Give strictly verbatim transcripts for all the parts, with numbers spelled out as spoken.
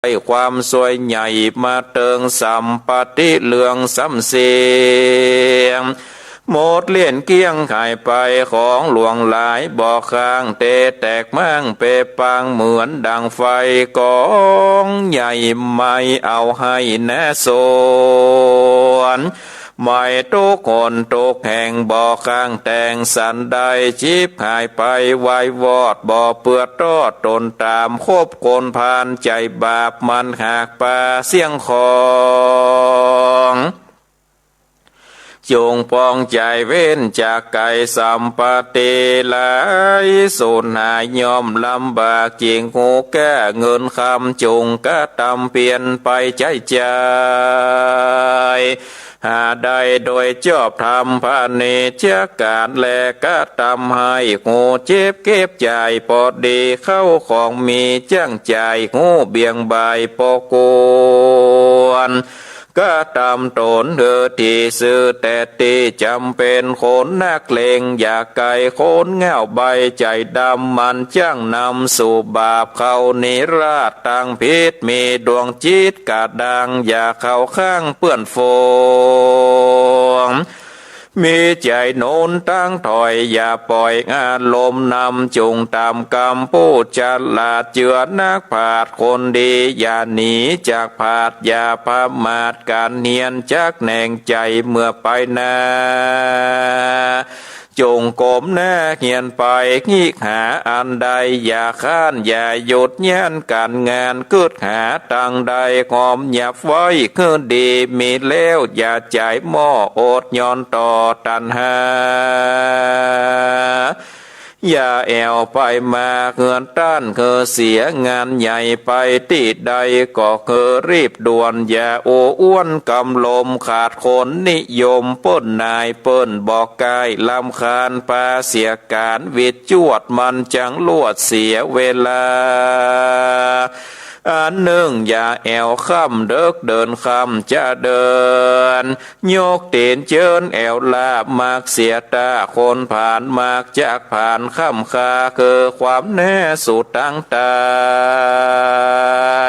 ได้ความสวยใหญ่มาเติงสัมปัตติเลืองสำเสียง หมดเล่นเกลี้ยงหายไปของหลวงหลายบ่ค้าง เตแตกม้างเปปางเหมือนดังไฟกองใหญ่ไหม้เอาให้แน่สวน ไหม้ทุกหนทุกแห่งบ่ค้างแต่งสันใด ฉิบหายไปวายวอดบ่เปื้อตอดตนต๋าม คบคนพาลใจ๋บาปมันหากปาเสี้ยงของ จงปองใจ๋เว้นจากไก๋สัมปัตติหลายสูญหายย่อมลำบากจิ่ง ฮูกล้าเงินคำจงกระตำเปียรไปใจ๊จ่าย หาได้โดยจอบธรรมพาณิชยก๋าน และกระตำให้ฮูเจ็บเก็บจ่ายปอดี เข้าของมีจั้งจ่ายฮูเบี่ยงบ่ายปอกควร กระตำต๋นหื้อตี้ซื่อแต๊ตี้จ๋ำเป๋น คนนักเลงอย่าไก๋คนเหง้าใบ้ใจ๋ดำ มันจั้งนำสู่บาปเข้านิราศ ตางผิดมีดวงจิตกระด้าง อย่าเข้าข้างเปื้อนฝูง มีใจ๋หนุนตางถอย อย่าป่อยอารมณ์นำ จงต๋ามกำผู้ฉลาด เจื้อนักปราชญ์คนดี อย่าหนีจากปราชญ์ อย่าประมาทก๋านเฮียน จักแหน่งใจ๋เมื่อไปหน้า จงก้มหน้าเฮียนไป งิกหาอันใดอย่าค้าน อย่าหยุดยั้นก๋านงาน กึ๊ดหาตางใดหอมหยับไว้หื้อดี มีแล้วอย่าใจ๋หม้อ อดหย่อนต่อตัณหา อย่าแอ่วไปมาเฮือนต้าน หื้อเสียงานใหญ่ไปตี้ใดก็หื้อรีบด่วน อย่าโอ้อวดกำลม ขาดคนนิยมเปิ้นนาย เปิ้นบ่ใก้รำคาญ ปาเสียก๋านวิดจวด มันจั้งลวดเสียเวลา อันนึ่งอย่าแอ่วค่ำเดิ็กเดินค่ำจะเดิน ยกตี๋นเจิญแอ่วลาบ มักเสียต๋าคนผาล มักจักผาลค่ำคา คือความแน่สู่ตางต๋า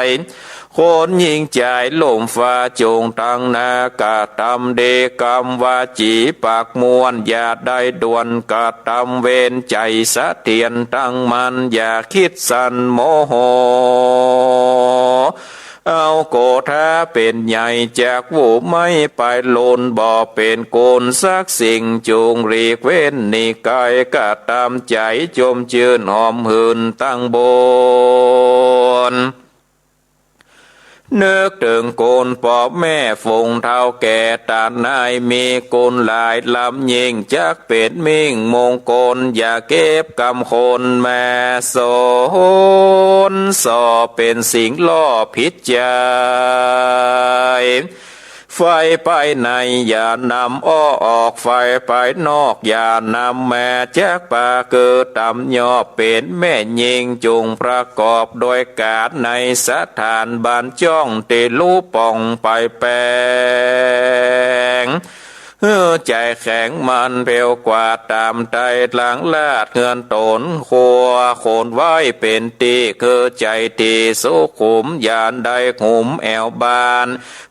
ย คนยิ่งใจ๋ลุ่มฟ้า จงตั้งหน้ากระตำดี กำวาจี๋ปากม่วน อย่าได้ด่วนกระตำเวร ใจ๋เสถียรตั้งมั่น อย่าคิดสั่นโมโห เอาโกธาเป๋นใหญ่ จักหวุ้มไหม้ไปลุน บ่เป๋นกุณสักสิ่ง จงหลีกเว้นนิกาย กระตำใจ๋จมจื้นหอมหื่นตั้งบุญ นึกเถิงกุณป้อแม่ฝูงเฒ่าแก่ ต๋านายมีกุณหลายล้ำยิ่ง จักเป๋นมิ่งมงคล อย่าเก็บกำคนแม่สน ส่อเป๋นสิ่งล่อผิดใจ๋ ไฟภายในอย่านำอ้อออก ไฟภายนอกอย่านำแม่ จักปาคือต๋ามยอบเป๋นแม่ญิง จงประกอบโดยก๋านในสถานบันจ้อง ตี้ลุป่องไปแป๋ง หื้อใจ๋แข็งมั่นแผ้วกว่า ต๋ามไตร่หลังราชเฮือนต๋น ครัวคนไว้เป๋นตี้ คือใจ๋ตี้สุขุม อย่าได้หุมแอ่วบ้าน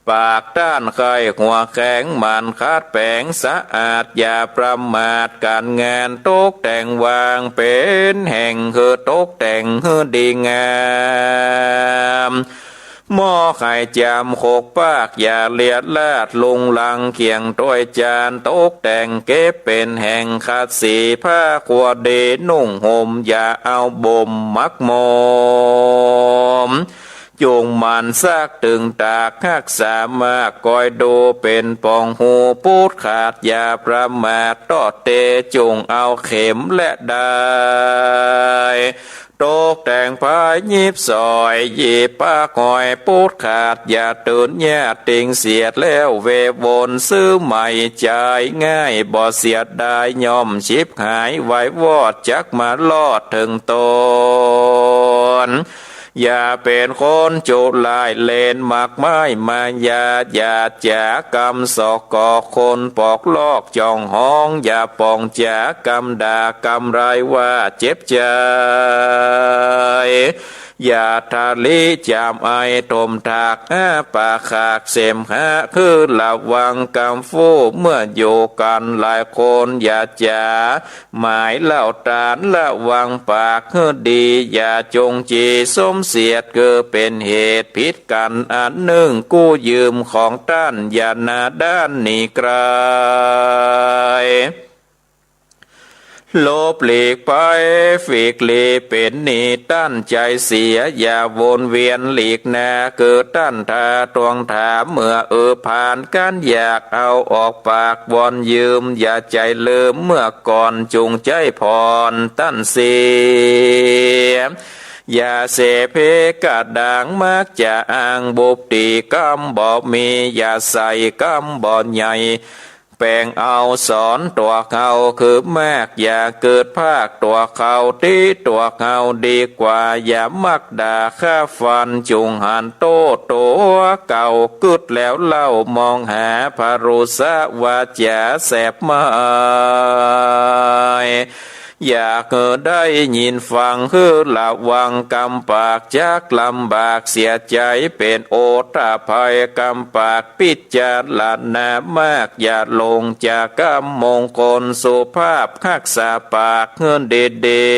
ปากต้านใค่หัวแข็งมั่น ขัดแป๋งสะอาด อย่าประมาทก๋านงาน ตกแต่งวางเป๋นแห่ง หื้อตกแต่งหื้อดีงาม หม้อไข่จามคกปาก อย่าเลียดลาดลุงลัง เคียงถ้วยจานตกแต่ง เก็บเป๋นแห่ง ขัดสีผ้าครัวดี นุ่งห่มอย่าเอาบ่มหมักหมม จงหมั่นซักตึงตาก ฮักษามาก คอยดูเป๋นป่องหู ปูดขาดอย่าประมาท ตอดเต จงเอาเข็มและด้าย ตกแต่งภายหยิบสอย หยิบปากหอย ปูดขาดอย่าตื่น อย่าติงเสียดแล้วเววน ซื้อใหม่จ่ายง่าย บ่เสียดายย่อมฉิบหาย วายวอดจักมารอดเถิงตน อย่าเป๋นคนจุลายเล่นหมากไม้มายา อย่าจ๋ากำสอกกอคนปอกลอกจ้องห้อง อย่าป่องจ๋ากำด่ากำร้ายว่าเจ็บใจ๋ อย่าทะลิจามไอถมถาก อ้าปากขากเสมหะ คือระวังกำฟู่ เมื่ออยู่กั๋นหลายคน อย่าจ๋าหมายเล่าตาน ระวังปากหื้อดี อย่าจงจีสมเสียด คือเป๋นเหตุผิดกั๋นอันนึ่ง กู้ยืมของต้าน อย่าหน้าด้านหนีไกล หลบหลีกไป หลีกหลีกเป๋นหนี้ ตั้นใจ๋เสีย อย่าวนเวียนหลีกหน้า คือตั้นถ้าตวงถาม เมื่ออือผ่านกั๋น อยากเอาออกปากวอนยืม อย่าใจ๋ลืมเมื่อก่อน จุ่งใจ๊ผ่อนตั้นเสีย อย่าเสเพกะดาง มักจะอ้างบุบตี๋กำบ่มี อย่าใส่กำบ่ใหญ่ แป๋งเอาสอนตั๋วเฮาคือมาก อย่าเกิดภาคตั๋วเฮา ตี้ตั๋วเฮาดีกว่า อย่ามักด่าฆ่าฟัน จุ่งหันโต้ษตั๋วเก่า กึ๊ดแล้วเล่ามองหา ผะรุสะวาจ๋าแสบไหม้ อยากหื้อได้ยินฟัง หื้อระวังกำปาก จักลำบากเสียใจ๋ เป๋นโอตะภัยกำปาก ปิจารณามาก อย่าหลงจากกำมงคล สุภาพฮักษาปากหื้อดี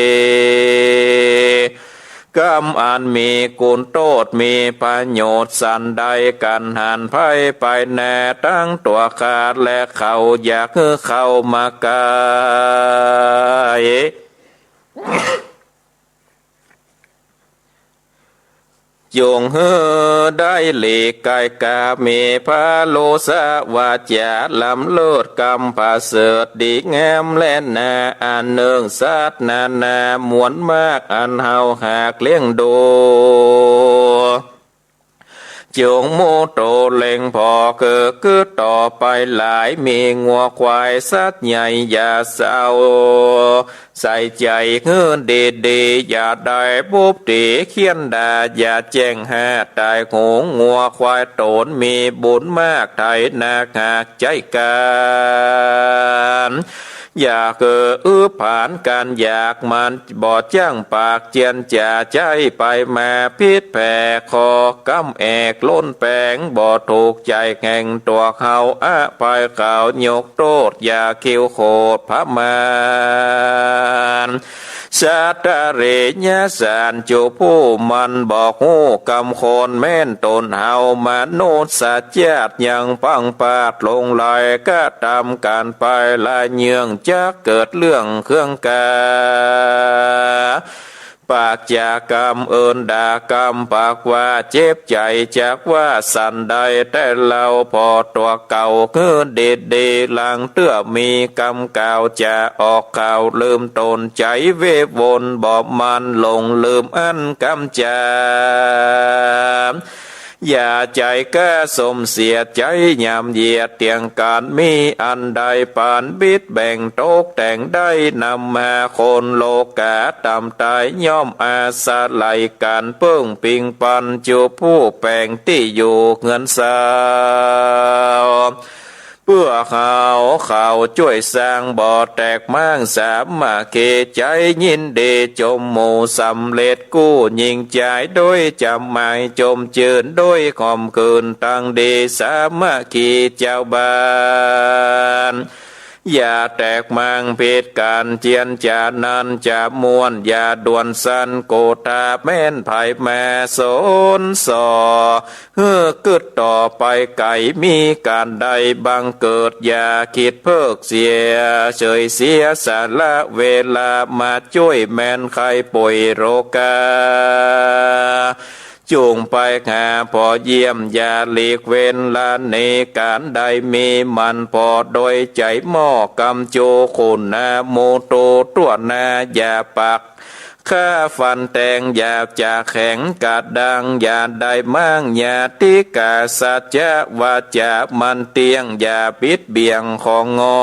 ๆ กำอันมีกุณโต้ษ มีประโยชน์สันใด กั๋นหันภัยไปหน้า ตังตั๋วข้าและเขา อยากหื้อเข้ามาใก้ จุ่งหื้อได้หลีกไก๋กาเม ผะรุสะวาจ๋า ล้ำเลิศกำผะเสริฐดีงามแลนา อันนึ่งสัตว์นานาหมวลมาก อันเฮาหากเลี้ยงดู จุ่งหมู่โตเล็งผ่อ เกิดกึ๊ดต่อไปหลาย มีงัวควายสัตว์ใหญ่ อย่าเศร้า ใส่ใจ๋หื้อดีๆ อย่าได้บุบตี๋เคียนด่า อย่าแจ้งหาต๋ายโหง งัวควายต๋นมีบุญมาก ไถนาหากใจ๊กั๋น อย่าเกิดอึบผานกั๋น อยากมันบ่จั้งปากเจียนจ๋า ใจ๊ไปมาผิดแผก ข้อกำแอกล้นแป๋ง บ่ถูกใจ๋แห่งตั๋วเฮา อภัยเขายกโต้ษ อย่าคิวโขดผะมาน สัตตะเรยะสาร จุผู้มันบ่ฮู้กำควร แม่นต๋นเฮามนุษย์สัตว์จ๊าติยังพลั้งพลาดหลงไหล กระทำกั๋นไปหลายเยื่อง จักเกิดเรื่องเคืองกา ปากจ๋ากำเอิ้นด่ากำปากว่าเจ็บใจ๋ จักว่าสันใดแต๊เล่า ผ่อตั๋วเก่าหื้อดีๆ หลังเตื้อมีกำกล่าวจะออกข่าว ลืมต๋นใจ๋เววน บ่มันหลงลืมอันกำจ๋า อย่าใจ๋ก้าสมเสีย ใจ๋หยามเหยียดเตียงกั๋น มีอันใดปานบิดแบ่งตกแต่งได้ นำมาคนโลก๋าต่ำตาย ย่อมอาศัยกั๋นเปิ้งปิงปัน จุผู้แป๋งตี้อยู่เฮือนเซา เปื้อเฮาเขาจ้วยสร้าง บ่แตกม้างสามัคคี ใจ๋ยินดีจมหมู่สำเร็จ กู้ยิ่งใจ๋โดยจ๋ำหมาย จมจื้นโดยหอมหื้น ตังดีสามัคคีจาวบ้าน อย่าแตกม้างผิดกั๋น เจียนจ๋านั้นจะม่วน อย่าด่วนสั้นโกธา แม่นใผมาสนส่อ หื้อกึ๊ดต่อไปไก๋ มีก๋านใดบังเกิด อย่าคิดเพิกเสีย เฉยเสียสละเวลามาจ้วย แม่นใค่ป่วยโรคา จุ่งไปหาผ่อเยี่ยม อย่าหลีกเว้นละหนี ก๋านใดมีมันผ่อโดยใจ๋หม้อ กำจู๋ขุนนาหมู่โตตั้วนา อย่าปัก ฆ่าฟันแตง อย่าจ๋าแข็งกระด้าง อย่าได้ม้าง อย่าติกาสัจจะวาจ๋ามันเตี้ยง อย่าบิดเบี่ยงของงอ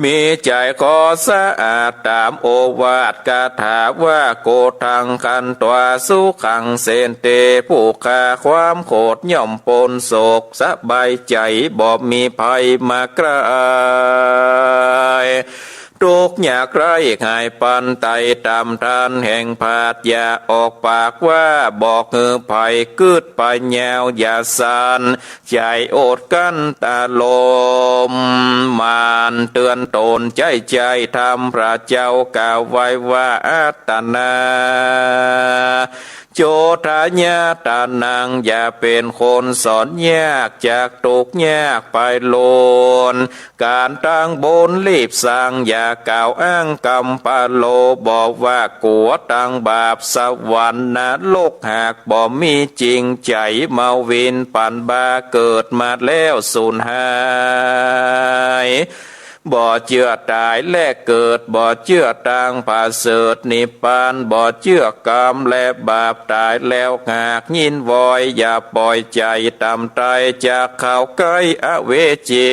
มีใจ๋ขอสะอาดต๋ามโอวาทคาถาว่า โกธัง ขันtvā sukhaṃ senṭe ผู้ฆ่าความโขดย่อมป๊นโศกสบายใจ๋ บ่มีภัยมาใก้ ตุ๊กยากไร้หายปันไต ต๋ามต้านแห่งผาด อย่าออกปากว่า บอกหื้อใผกึ๊ดไปยาว อย่าสันใจ๋อดกั้นอารมณ์ หมั่นเตื๋อนต๋นใจ๊ใจ๋ธรรม พระเจ้ากล่าวไว้ว่า อัตตานา โจทยตานัง อย่าเป๋นคนสอนยาก จักตุ๊กยากไปล้น ก๋านตั้งบุญรีบสร้าง อย่ากล่าวอ้างกำปะโล บ่ว่ากั๋วตังบาป สวรรค์นรกหากบ่มีจริง ใจ๋เมาวินปันบา เกิดมาแล้วสูญหาย บ่เจื้อต๋ายและเกิด บ่เจื้อตางผะเสริฐนิพพาน บ่เจื้อกรรมและบาป ต๋ายแล้วหากยินวอย อย่าป่อยใจ๋ต่ำตาย จักเข้าใก้อเวจี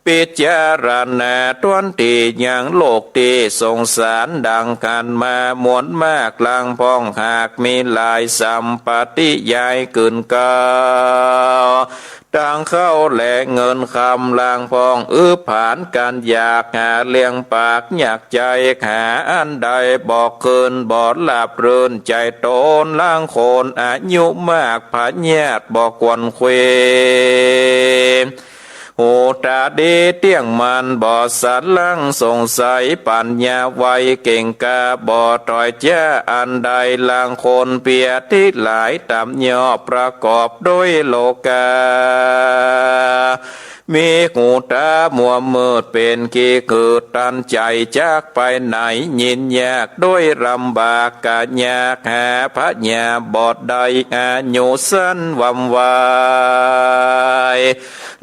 พิจารณาต้วนตี้ยังโลกตี้สงสาร ดังหันมามวลมาก ลางพ่องหากมีหลาย สัมปติยายขึ้นเก้า ตังข้าวและเงินคำ ลางพ่องอึบผานกั๋นอยาก หาเลี้ยงปากอยากใจ๋ หาอันใดบ่คืน บ่ราบรื่นใจ๋ต๋น ลางคนอายุมาก พยาธิบ่ควรเคว หูต๋าดีเตี้ยงมั่น บ่สะลั้งสงสัย ปัญญาไวเก่งกล้า บ่ถอยจ๊าอันใด ลางคนเปียตี้หลาย ต่ำย่อประกอบด้วยโลกา มีหูต๋ามัวมืดเป๋นขี้หืด ตันใจ๋จักไปไหน ยินยากด้วยลำบาก ก๋านอยากหาพยาบาทใด อายุสั้นวำวาย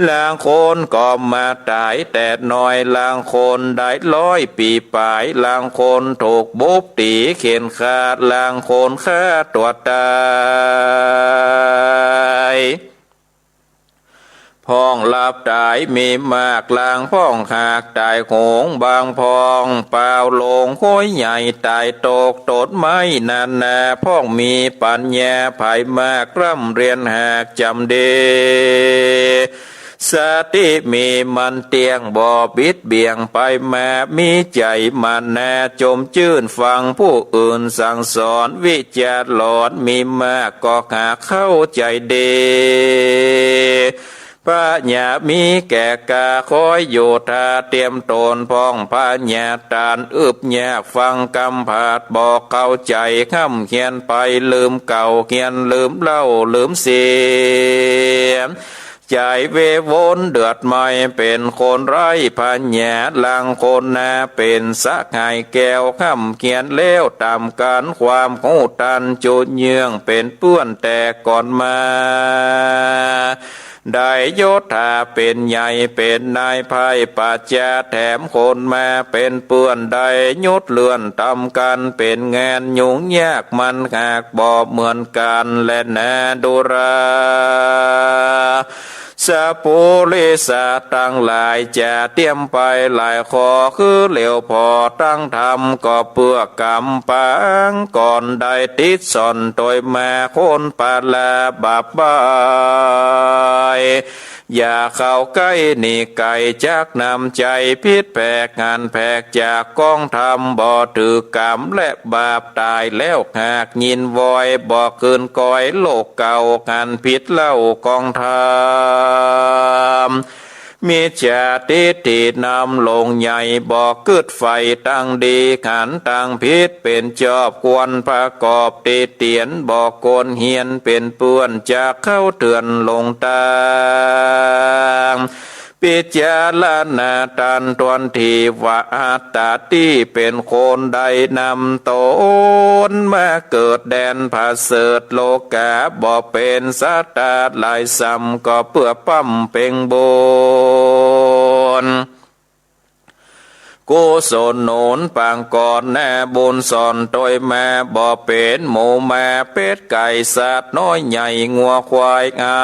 ลางคนก็มาต๋ายแต่น้อย ลางคนได้ร้อยปี๋ป๋าย ลางคนถูกบุบตี๋เข็ญขาด ลางคนฆ่าตั๋วต๋าย พ่องหลับต๋ายมีมาก ลางพ่องหากต๋ายโหง บางพ่องเปล่าลงห้วยใหญ่ ต๋ายตกต้นไม้นานา พ่องมีปัญญาไพมาก ร่ำเรียนหากจ๋ำดี สติมีมั่นเตี้ยง บ่บิดเบี่ยงไปมา มีใจ๋มานาจมจื้น ฟังผู้อื่นสั่งสอน วิชาหลอนมีมาก ก็หากเข้าใจ๋ดี พยามีแก่กล้า คอยอยู่ท่าเตรียมต๋น พ่องพยาตานอึบยาก ฟังกำผาดบ่เข้าใจ๋ ฮ่ำเฮียนไปลืมเก่า เฮียนลืมเล่าลืมเสีย ใจ๋เววนเดือดไหม้ เป๋นคนไร้พยา ลางคนนาเป๋นสหายแก้ว ฮ่ำเฮียนแล้วต๋ามกั๋น ความฮู้ตันจุเยื่อง เป๋นเปื้อนแต่ก่อนมา ได้ยศถาเป๋นใหญ่เป๋นนาย พ่ายประจาแถมคนมาเป๋นเปื้อน ได้ยศเลื่อนต๋ามกั๋น เป๋นงานยุ่งยาก มันหากบ่เหมือนกั๋นแลนาดูรา สะปุริสะตังหลาย จะเตรียมไปหลายข้อ คือเหลียวผ่อตังธรรม ก็เปื้อกำปางก่อน ได้ติดสอนตวยมา คนปาลาบาปบาย อย่าเข้าใก้หนีไก๋ จักนำใจ๋ผิดแผก หันแผกจากกองธรรม บ่ถือกรรมและบาป ต๋ายแล้วหากยินวอย บ่คืนก้อยโลกเก่า หันผิดเล่ากองธรรม มิจฉาทิฏฐินำหลงใหญ่ บ่กึ๊ดใฝ่ตังดี หันตังผิดเป๋นจอบ ควรประกอบติเตียน บ่ควรเฮียนเป๋นเปื้อน จะเข้าเถื่อนหลงตาง พิจารณาตันตวนทีว่าอัตตาตี้เป๋นคนได้นำตนมาเกิดแดนผะเสริฐโลก๋า บ่เป๋นสัตตาหลายซ้ำ ก็เปื้อป้ำเป็งบุญ กุศลหนุนปางก่อนนาบุญสอนตวยมา บ่เป๋นหมูหมาเป็ดไก่สัตว์น้อยใหญ่งัวควาย เอา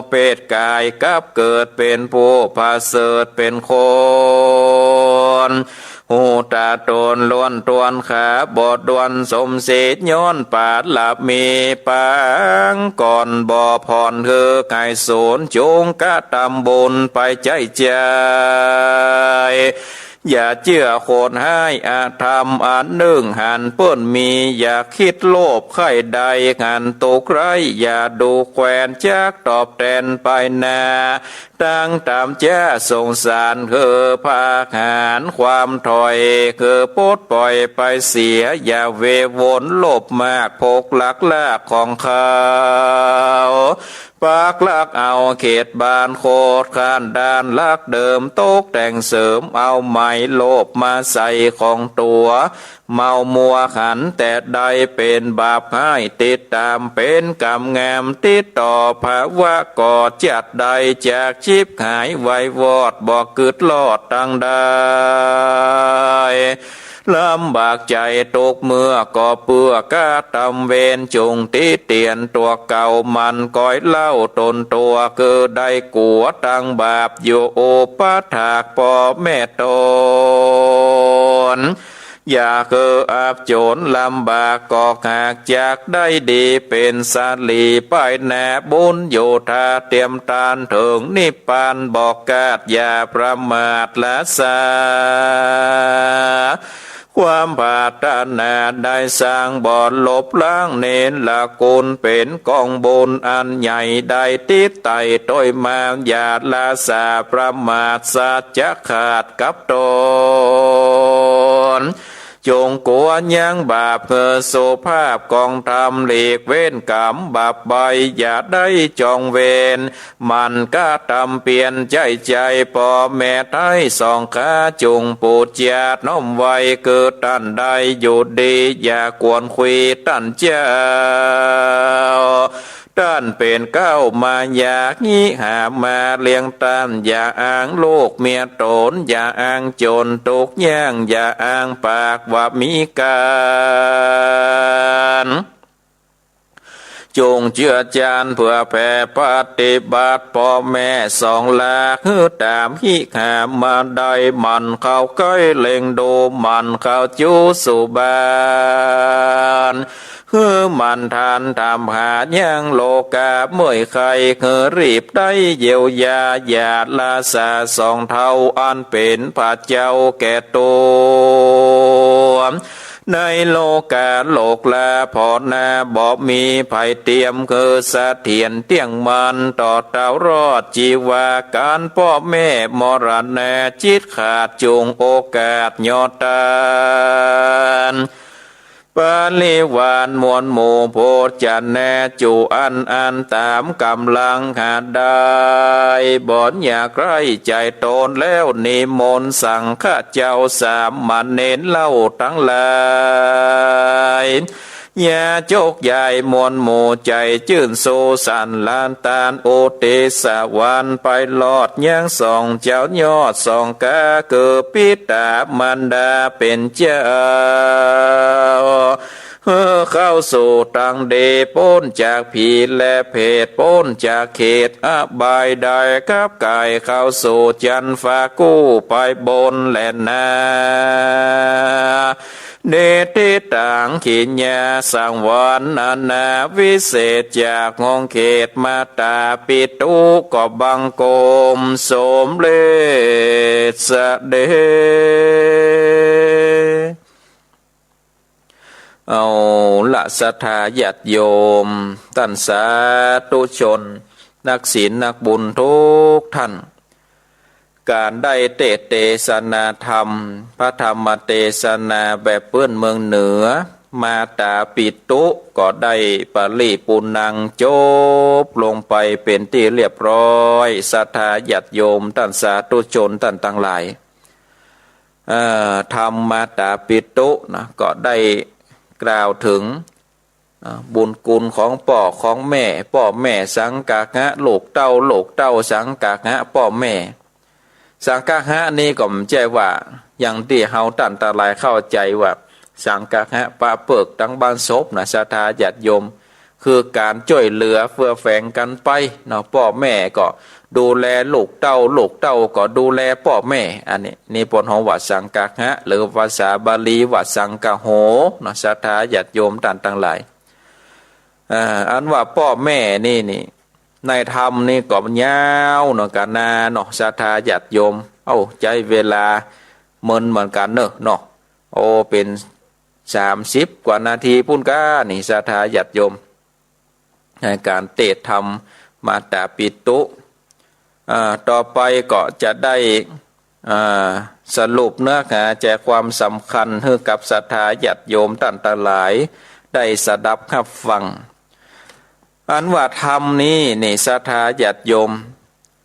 เป็ดก๋ายกลับเกิดเป๋นผู้ผะเสริฐเป๋นคน หูต๋าต๋นล้วนตวน ขาบ่ดวนสมสิทธิ์ ย้อนปาระมีปางก่อนบ่ผ่อน หื้อไขสูญจุ่งกระตำบุญไปใจ๊ใจ๋ อย่าเจื้อคนฮ้ายอธรรมอันนึ่งหันเปิ้นมี อย่าคิดโลภใค่ได้หันตกร้าย อย่าดูแควนจักตอบแตนไปหน้า ตั้งต๋ามจ๊าสงสาร หื้อผากหานความถอย หื้อปลดป่อยไปเสีย อย่าเววนโลภมาก พกลักลากของเขา ปักหลักเอาเขตบ้านโคตรข้านด้านหลักเดิม ตกแต่งเสริมเอาไหมโลภมาใส่ของตั๋ว เมามัวหันแต่ได้เป๋นบาปฮ้าย ติดต๋ามเป๋นกรรมงาม ติดต่อภาวะก่อจัดได้ จากฉิบหายวายวอด บ่กึ๊ดรอดตังใด ลำบากใจ๋ตกเมื่อก็เปื้อกระตำเวร จุ่งติเตียนตั๋วเก่า หมั่นก้อยเล่าต๋นตั๋ว คือได้กั๋วตังบาปอยู่อุปถากป้อแม่ต๋น อย่าคืออับจ๋นลำบากกอกหาก จักได้ดีเป๋นสาลี ไปหน้าบุญอยู่ถ้าเตียมตาน เถิงนิพพานบ่กาด อย่าประมาทละสา ความปรารถนาได้สร้างบ่ลบล้าง เนรคุณเป๋นกองบุญอันใหญ่ ได้ติดไต่โตยมา อย่าละสาประมาท สัจจะขาดกับต๋น จุ่งกั๋วยั้งบาป หื้อสุภาพกองธรรม หลีกเว้นกรรมบาปใบ้ อย่าได้จองเวร หมั่นกระตำเปียรใจ๊ใจ๋ ป้อแม่ไท้สองขา จุ่งปู๋จาดน้อมไหว้ คือต้านได้อยู่ดี อย่ากวนคุยต้านเจ้า ต้านเป๋นเก๊ามายา หิหามาเลี้ยงต้าน อย่าอ้างลูกเมียต๋น อย่าอ้างจ๋นตุ๊กยาก อย่าอ้างปากว่ามีก๋าน จุ่งเจื้อจานเผื่อแผ่ปฏิบัติ ป้อแม่สองหลาก หื้อต๋ามหิหามาได้ หมั่นเข้าใก้เล็งดู หมั่นเข้าจู๋สู่บ้าน หื้อหมั่นทานถามหายังโลกาเมื่อยไข้ หื้อรีบได้เยียวยา อย่าละสาสองเฒ่า อันเป๋นพระเจ้าแก่ตั๋ว ในโลกาโลกลา ผ่อหน้าบ่มีภัยเตียม คือเสถียรเตี้ยงมั่น ต่อเต้ารอดจีวา ก๋านป้อแม่มรณา จิตขาดจุ่งโอกาสยอดตาน บริวารมวลหมู่โภจนา จุอันอั้นต๋ามก๋ำลังหาได้ บ่อนอย่าใคร่ใจ๋ต๋นแล้ว นิมนต์สังฆเจ้าสามเณรเล่าตังหลาย อย่าจกใจ๋มวลหมู่ ใจ๋จื้นสูสันลานตาน อุทิศสวรรค์ไปรอดยังสองเจ้ายอดสองกา คือปิต๋ามารดาเป๋นเจ้า หื้อเข้าสู่ตังดี ป๊นจากผีและเปรต ป๊นจากเขตอบายได้ กับก๋ายเข้าสู่จันทร์ฟ้ากู้ไปบนแลนา นิฏฐิตัง ขิญญา สวรรค์นานาวิเศษ จากห้องเขตมาตาปิตุ ก็บังคมสมเร็จเสด็จ เอาละศรัทธาญาติโยม ต้านสาธุชน นักศีลนักบุญทุกท่าน ก๋านได้เตสน์เตสนาธรรม พระธรรมเตสนาแบบปื้นเมืองเหนือ มาตาปิตุ ก็ได้ปริปูรณังจบลงไปเป๋นตี้เรียบร้อย ศรัทธาญาติโยม ต้านสาธุชน ต้านตังหลาย เอ่อ ธรรมมาตาปิตุนะ ก็ได้กล่าวเถิง อ่า บุญคุณของป้อของแม่ ป้อแม่สังฆะ ลูกเต้า ลูกเต้าสังฆะ ป้อแม่ สังฆะนี่ก็บ่ใจ้ว่า อย่างตี้เฮาต้านตังหลายเข้าใจ๋ว่า สังฆะปะเปิ๊กตังบ้านศพนะ ศรัทธาญาติโยม คือก๋านจ้วยเหลือเฟือแฝงกั๋นไปเนาะ ป้อแม่ก็ดูแลลูกเต้า ลูกเต้าก็ดูแลป้อแม่ อันนี้ นี่เปิ้นฮ้องว่าสังคหะ หรือภาษาบาลีว่าสังคโหเนาะ ศรัทธาญาติโยมต้านตังหลาย อ่า อันว่าป้อแม่นี่นี่ ในธรรมนี่ก็ยาวเนาะ กั๋นนาเนาะ ศรัทธาญาติโยม เอ้า ใจ๊เวลาเมินเหมือนกั๋นเนาะ เนาะ โอ้ เป๋นสามสิบกว่านาทีปู้นก้านี่ ศรัทธาญาติโยม ในก๋านเตสน์ธรรมมาตาปิตุ อ่า ต่อไปก็จะได้ อ่า สรุปเนื้อหาใจความสำคัญหื้อกับศรัทธาญาติโยมต้านตังหลายได้สดับฮับฟัง อันว่าธรรมนี้นี่ ศรัทธาญาติโยม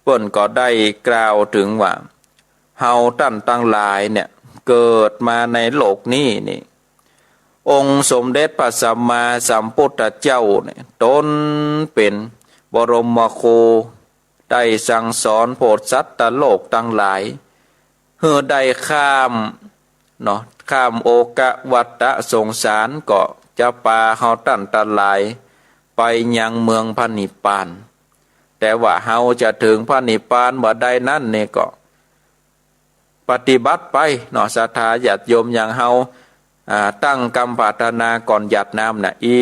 เปิ้นก็ได้กล่าวเถิงว่า เฮาต้านตังหลายเนี่ย เกิดมาในโลกนี้นี่ องค์สมเด็จพระสัมมาสัมพุทธเจ้าเนี่ย ต๋นเป๋นบรมครู ได้สั่งสอนโพธิสัตว์โลกตังหลาย หื้อได้ข้ามเนาะ ข้ามโอคะวัฏฏะสงสาร ก็จะปาเฮาต้านตังหลายไปยังเมืองพระนิพพาน แต่ว่าเฮาจะเถิงพระนิพพานบ่ได้นั้นนี่ก็ ปฏิบัติไปเนาะ ศรัทธาญาติโยม อย่างเฮา อ่า ตั้งกำปรารถนาก่อนหยาดน้ำน่ะ อิ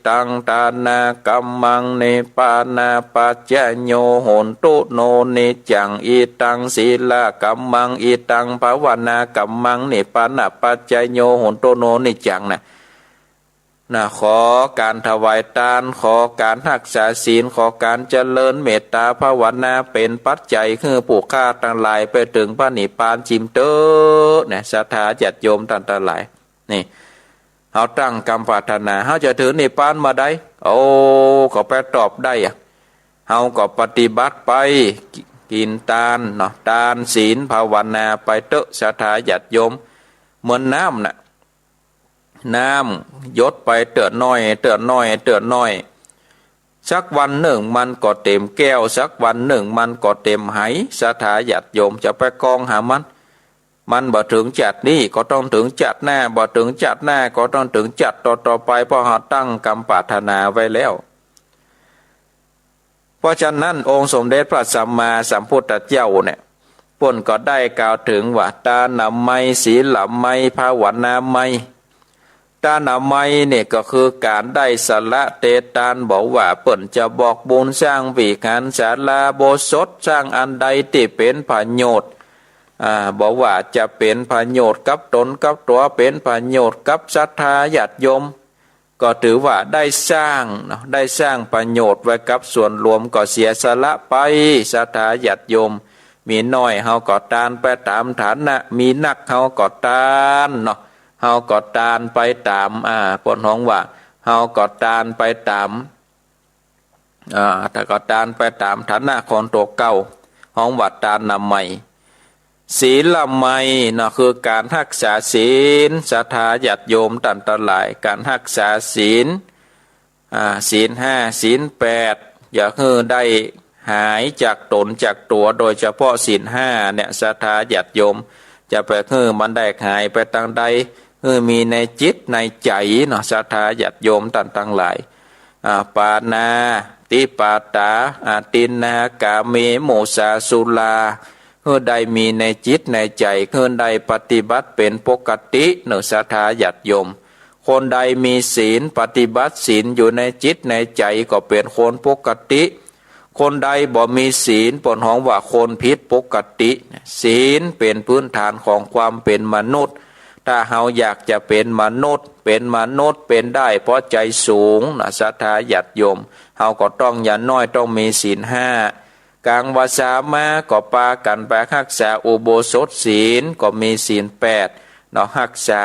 ตังทานะกัมมัง นิพพานะปัจจโย โหนตุ โน นิจจัง อิตังสีละกัมมัง อิตังภาวนากัมมัง นิพพานะปัจจโย โหนตุ โน นิจจัง น่ะ นะ ขอก๋านถวายตาน ขอก๋านฮักษาศีล ขอก๋านเจริญเมตตาภาวนาเป๋นปัจจัยหื้อผู้ข้าตังหลายไปเถิงพระนิพพานจิ่มเต๊อะ นะ ศรัทธาญาติโยมต้านตังหลาย นี่ เฮาตั้งกำปรารถนา เฮาจะเถิงนิพพานบ่ได้ โอ้ ก็ไปตอบได้อะ เฮาก็ปฏิบัติไป กิ๋นตานเนาะ ตานศีลภาวนาไปเต๊อะ ศรัทธาญาติโยม เหมือนน้ำน่ะ น้ำหยดไปเตื้อน้อย เตื้อน้อย เตื้อน้อย สักวันนึ่งมันก็เต๋มแก้ว สักวันนึ่งมันก็เต๋มไห ศรัทธาญาติโยม จะไปกองหามัน มันบ่เถิงจ๊าดนี้ก็ต้องเถิงจ๊าดหน้า บ่เถิงจ๊าดหน้าก็ต้องเถิงจ๊าดต่อๆ ไป เพราะเฮาตั้งกำปรารถนาไว้แล้ว เพราะฉะนั้นองค์สมเด็จพระสัมมาสัมพุทธเจ้าเนี่ย เปิ้นก็ได้กล่าวเถิงว่า ทานะไมย ศีละไมย ภาวนาไมย ทานะไมยเนี่ยก็คือก๋านได้สละเตตาน บ่ว่าเปิ้นจะบอกบุญสร้างวิหารศาลาโบสถ สร้างอันใดตี้เป๋นประโยชน์ อ่า บ่ว่าจะเป๋นประโยชน์กับต๋นกับตั๋ว เป๋นประโยชน์กับศรัทธาญาติโยม ก็ถือว่าได้สร้างเนาะ ได้สร้างประโยชน์ไว้กับส่วนรวม ก็เสียสละไป ศรัทธาญาติโยม มีน้อยเฮาก็ตานไปต๋ามฐานะ มีนักเฮาก็ตานเนาะ เฮาก็ตานไปต๋าม อ่า เปิ้นฮ้องว่า เฮาก็ตานไปต๋าม อ่า แต่ก็ตานไปต๋ามฐานะของตั๋วเก่า ฮ้องว่าทานะไมย ศีละไมยเนาะ คือก๋านฮักษาศีล ศรัทธาญาติโยมต้านตังหลาย ก๋านฮักษาศีล อ่า ศีลห้า ศีลแปด อย่าหื้อได้หายจากต๋นจากตั๋ว โดยเฉพาะศีลห้าเนี่ย ศรัทธาญาติโยม จะไปหื้อมันได้หายไปตางใด หื้อมีในจิตในใจ๋เนาะ ศรัทธาญาติโยมต้านตังหลาย อ่า ปาณาติปาตา อาทินนา กาเม มุสา สุรา หื้อได้มีในจิตในใจ๋ หื้อได้ปฏิบัติเป๋นปกติเนาะ ศรัทธาญาติโยม คนใดมีศีล ปฏิบัติศีลอยู่ในจิตในใจ๋ ก็เป๋นคนปกติ คนใดบ่มีศีล เปิ้นฮ้องว่าคนผิดปกติ ศีลเป๋นพื้นฐานของความเป๋นมนุษย์ ถ้าเฮาอยากจะเป๋นมนุษย์ เป๋นมนุษย์เป๋นได้เพราะใจ๋สูงนะ ศรัทธาญาติโยม เฮาก็ต้องอย่างน้อยต้องมีศีลห้า กังวาสามา ก็ปากั๋นไปฮักษาอุโบสถศีล ก็มีศีลแปดเนาะ ฮักษา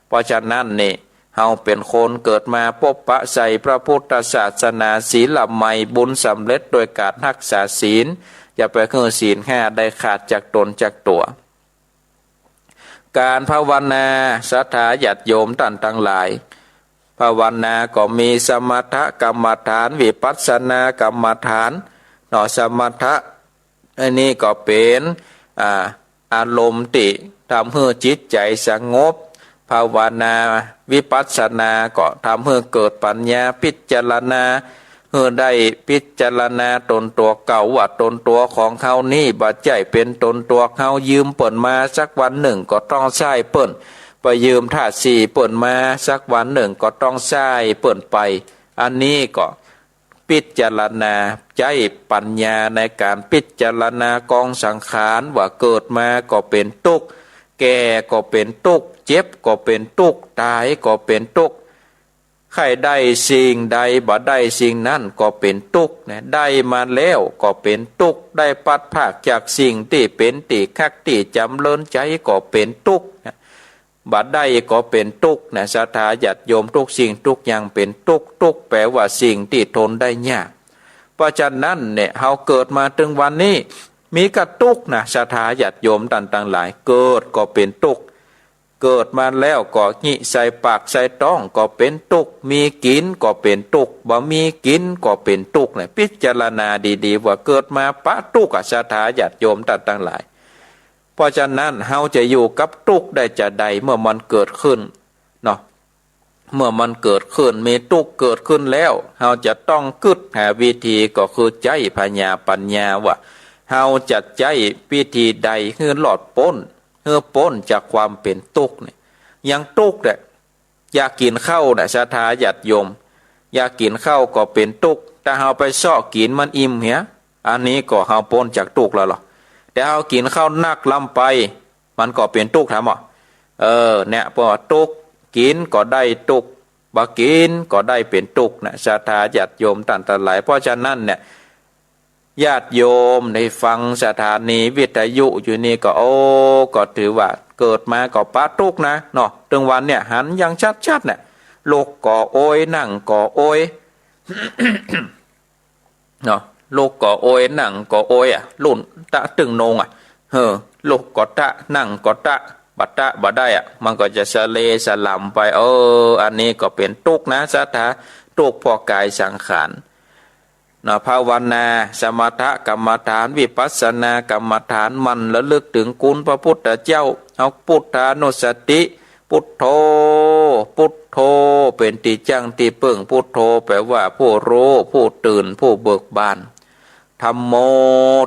เพราะฉะนั้นนี่ เฮาเป๋นคนเกิดมาปบปะใส่พระพุทธศาสนา ศีละไมย บุญสำเร็จโดยก๋านฮักษาศีล อย่าไปหื้อศีลห้าได้ขาดจากต๋นจากตั๋ว ก๋านภาวนา ศรัทธาญาติโยมต้านตังหลาย ภาวนาก็มีสมถกรรมฐาน วิปัสสนากรรมฐานเนาะ สมถะ อันนี้ก็เป๋น อ่า อารมณ์ตี้ทำหื้อจิตใจ๋สงบ ภาวนาวิปัสสนาก็ทำหื้อเกิดปัญญา พิจารณาหื้อได้ พิจารณาตนตั๋วเก่าว่าตนตั๋วของเฮานี้บ่ใจ้เป๋นตนตั๋วเฮา ยืมเปิ้นมาสักวันนึ่งก็ต้องใจ๊เปิ้น ไปยืมธาตุสี่เปิ้นมาสักวันนึ่งก็ต้องใจ๊เปิ้นไป อันนี้ก็ พิจารณา ใจ๊ปัญญาในก๋านพิจารณากองสังขารว่าเกิดมาก็เป๋นตุ๊กข์ แก่ก็เป๋นตุ๊กข์ เจ็บก็เป๋นตุ๊กข์ ต๋ายก็เป๋นตุ๊กข์ ใค่ได้สิ่งใดบ่ได้สิ่งนั้นก็เป๋นตุ๊กข์นะ ได้มาแล้วก็เป๋นตุ๊กข์ ได้พลัดพรากจากสิ่งตี้เป๋นตี้ฮักตี้จ๋ำเริญใจ๋ก็เป๋นตุ๊กข์นะ บ่ได้ก็เป๋นตุ๊กข์นะ ศรัทธาญาติโยม ทุกสิ่งทุกอย่างเป๋นตุ๊กข์ ตุ๊กข์แป๋ว่าสิ่งตี้ทนได้ยาก เพราะฉะนั้นเนี่ย เฮาเกิดมาเถิงวันนี้ มีก้าตุ๊กข์นะ ศรัทธาญาติโยมต้านตังหลาย เกิดก็เป๋นตุ๊กข์ เกิดมาแล้วก็หิ้วใส่ปากใส่ต๊องก็เป๋นตุ๊กข์ มีกิ๋นก็เป๋นตุ๊กข์ บ่มีกิ๋นก็เป๋นตุ๊กข์นะ พิจารณาดีๆ ว่าเกิดมาปะตุ๊กข์อะ ศรัทธาญาติโยมต้านตังหลาย เพราะฉะนั้นเฮาจะอยู่กับตุ๊กข์ได้จาใด เมื่อมันเกิดขึ้นเนาะ เมื่อมันเกิดขึ้น มีตุ๊กข์เกิดขึ้นแล้ว เฮาจะต้องกึ๊ดหาวิธี ก็คือใจ๊ผญาปัญญาว่า เฮาจะใจ๊วิธีใดหื้อรอดป๊น หื้อป๊นจากความเป๋นตุ๊กข์เนี่ย อย่างตุ๊กข์เนี่ย อยากกิ๋นข้าวนะ ศรัทธาญาติโยม อยากกิ๋นข้าวก็เป๋นตุ๊กข์ ถ้าเฮาไปเซาะกิ๋นมันอิ่มเหีย อันนี้ก็เฮาป๊นจากตุ๊กข์แล้วเหรอ แต่เฮากิ๋นข้าวนักล้ำไป มันก็เป๋นตุ๊กข์ ถามบ่ เออ เนี่ย เพราะว่าตุ๊กข์ กิ๋นก็ได้ตุ๊กข์ บ่กิ๋นก็ได้เป๋นตุ๊กข์นะ ศรัทธาญาติโยมต้านตังหลาย เพราะฉะนั้นเนี่ย ญาติโยมได้ฟังสถานีวิทยุอยู่นี่ก็ โอ้ ก็ถือว่าเกิดมาก็ปะตุ๊กข์นะเนาะ เถิงวันเนี่ยหันอย่างชัดๆ เนี่ย ลุกก็โอย นั่งก็โอย เนาะ ลุกก็โอย นั่งก็โอยอะ ลุ่นตะตึงนงอะ เออ ลุกก็ตะ นั่งก็ตะ บ่ตะบ่ได้อะ มันก็จะสะเลสะหล่ำไป เออ อันนี้ก็เป๋นตุ๊กข์นะ ศรัทธา ตุ๊กข์เพราะก๋ายสังขาร นะ ภาวนา สมถกรรมฐาน วิปัสสนากรรมฐาน หมั่นระลึกเถิงคุณพระพุทธเจ้า เอาพุทธานุสติ พุทโธ พุทโธ เป๋นตี้จั้งตี้เปิ้ง พุทโธ แป๋ว่าผู้ฮู้ ผู้ตื่น ผู้เบิกบาน ธัมโม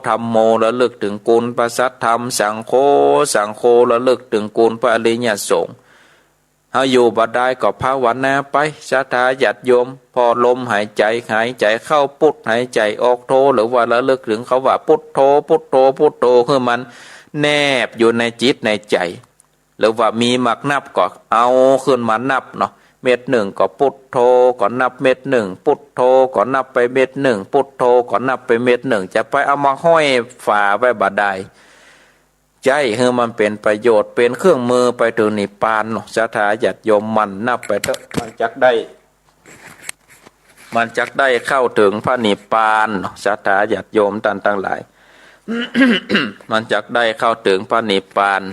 ธัมโม ระลึกเถิงคุณพระสัตธรรม สังโฆ สังโฆ ระลึกเถิงคุณพระอริยสงฆ์ เฮาอยู่บ่ได้ก็ภาวนาไป ศรัทธาญาติโยม ผ่อลมหายใจ๋ หายใจ๋เข้าพุท หายใจ๋ออกโธ หรือว่าระลึกเถิงกำว่าพุทโธ พุทโธ พุทโธ หื้อมันแนบอยู่ในจิตในใจ๋ หรือว่ามีหมากนับก็เอาขึ้นมานับเนาะ เม็ดนึ่งก็พุทโธ ก็นับเม็ดนึ่ง พุทโธ ก็นับไปเม็ดนึ่ง พุทโธ ก็นับไปเม็ดนึ่ง จะไปเอามาห้อยฝาไว้บ่ได้ ใจ๊หื้อมันเป๋นประโยชน์ เป๋นเครื่องมือไปเถิงนิพพานเนาะ ศรัทธาญาติโยม หมั่นนับไปเต๊อะ มันจักได้ มันจักได้เข้าเถิงพระนิพพานเนาะ ศรัทธาญาติโยมต้านตังหลาย มันจักได้เข้าเถิงพระนิพพาน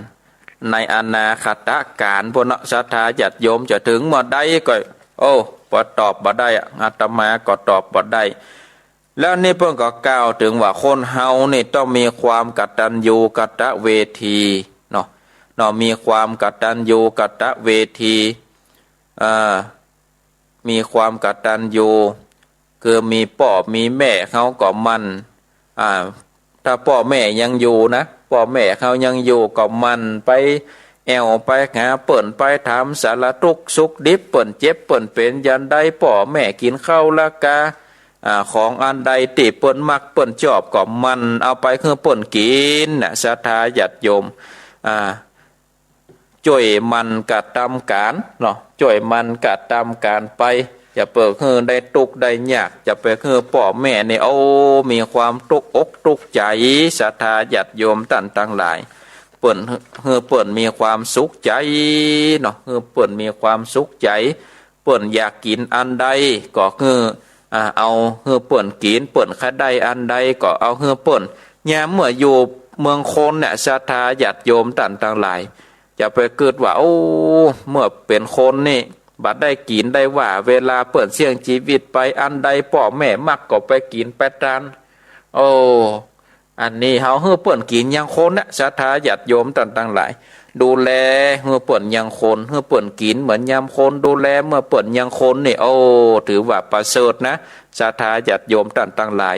ในอนาคตกาลปู้นเนาะ ศรัทธาญาติโยม จะเถิงเมื่อใดก็ โอ้ ปอตอบบ่ได้อะ อาตมาก็ตอบบ่ได้ แล้วนี่เปิ้นก็กล่าวเถิงว่าคนเฮานี่ต้องมีความกตัญญูกตเวทีเนาะ เนาะ มีความกตัญญูกตเวที เอ่อ มีความกตัญญู คือมีป้อมีแม่เฮาก็หมั่น อ่า ถ้าป้อแม่ยังอยู่นะ ป้อแม่เฮายังอยู่ก็หมั่นไปแอ่วไปหาเปิ้น ไปถามสารทุกข์สุขดิบ เปิ้นเจ็บเปิ้นเป๋นอย่างใด ป้อแม่กิ๋นข้าวละกา อ่า ของอันใดตี้เปิ้นมักเปิ้นจอบก็หมั่นเอาไปหื้อเปิ้นกิ๋นนะ ศรัทธาญาติโยม อ่า จ้วยหมั่นกระตำก๋านเนาะ จ้วยหมั่นกระตำก๋านไป จะเปิดหื้อได้ตุ๊กข์ได้ยาก จะไปหื้อป้อแม่นี่ โอ้ มีความตุ๊กข์อกตุ๊กข์ใจ๋ ศรัทธาญาติโยมต้านตังหลาย เปิ้น หื้อเปิ้นมีความสุขใจ๋เนาะ หื้อเปิ้นมีความสุขใจ๋ เปิ้นอยากกิ๋นอันใดก็หื้อ อ่า เอาหื้อเปิ้นกิ๋น เปิ้นใค่ได้อันใดก็เอาหื้อเปิ้น ยามเมื่ออยู่เมืองคนเนี่ย ศรัทธาญาติโยมต้านตังหลาย จะไปกึ๊ดว่า โอ้ เมื่อเป๋นคนนี่ บ่ได้กิ๋นได้ว่า เวลาเปิ้นเสี้ยงจีวิตไป อันใดป้อแม่มักก็ไปกิ๋นไปตาน โอ้ อันนี้เฮาหื้อเปิ้นกิ๋นยังคนนะ ศรัทธาญาติโยมต้านตังหลาย ดูแลหื้อเปิ้นยังคน หื้อเปิ้นกิ๋นเหมือนยามคน ดูแลเมื่อเปิ้นยังคนนี่ โอ้ ถือว่าประเสริฐนะ ศรัทธาญาติโยมต้านตังหลาย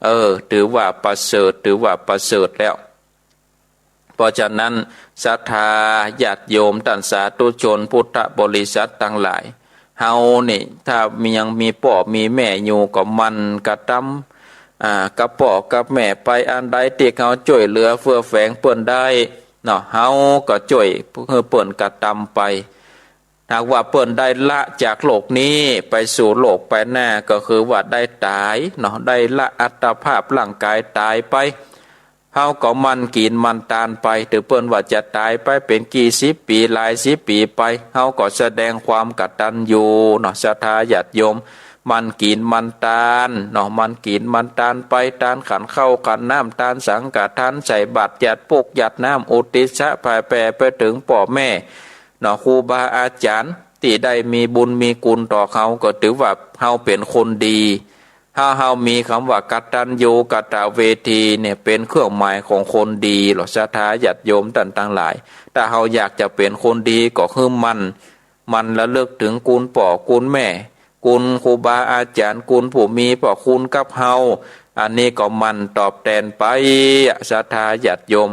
เออ ถือว่าประเสริฐ ถือว่าประเสริฐแล้ว เพราะฉะนั้น ศรัทธาญาติโยมต้านสาธุชนพุทธบริษัทตังหลาย เฮานี่ ถ้ามี ยังมีป้อมีแม่อยู่ก็หมั่นกระตำ อ่า กับป้อกับแม่ไป อันใดตี้เฮาจ้วยเหลือเฟื่อแฝงเปิ้นได้เนาะ เฮาก็จ้วยหื้อเปิ้นกระตำไป หากว่าเปิ้นได้ละจากโลกนี้ไปสู่โลกไปหน้า ก็คือว่าได้ต๋ายเนาะ ได้ละอัตภาพร่างกายต๋ายไป เฮาก็หมั่นกิ๋นหมั่นตานไป ถึงเปิ้นว่าจะต๋ายไปเป๋นกี่สิบปี๋ หลายสิบปี๋ไป เฮาก็แสดงความกตัญญูเนาะ ศรัทธาญาติโยม หมั่นกิ๋นหมั่นตานเนาะ หมั่นกิ๋นหมั่นตานไป ตานขันข้าวขันน้ำ ตานสังฆทาน ใส่บาตรหยาดปุ๊กหยาดน้ำ อุทิศแผ่แผ่ไปเถิงป้อแม่เนาะ ครูบาอาจ๋ารย์ตี้ได้มีบุญมีคุณต่อเฮา ก็ถือว่าเฮาเป๋นคนดี ถ้าเฮามีกำว่ากตัญญูกตเวทีเนี่ย เป๋นเครื่องหมายของคนดีเนาะ ศรัทธาญาติโยมต้านตังหลาย ถ้าเฮาอยากจะเป๋นคนดีก็หื้อหมั่น หมั่นระลึกเถิงคุณป้อคุณแม่ คุณครูบาอาจ๋ารย์ คุณผู้มีพระคุณกับเฮา อันนี้ก็หมั่นตอบแตนไป ศรัทธาญาติโยม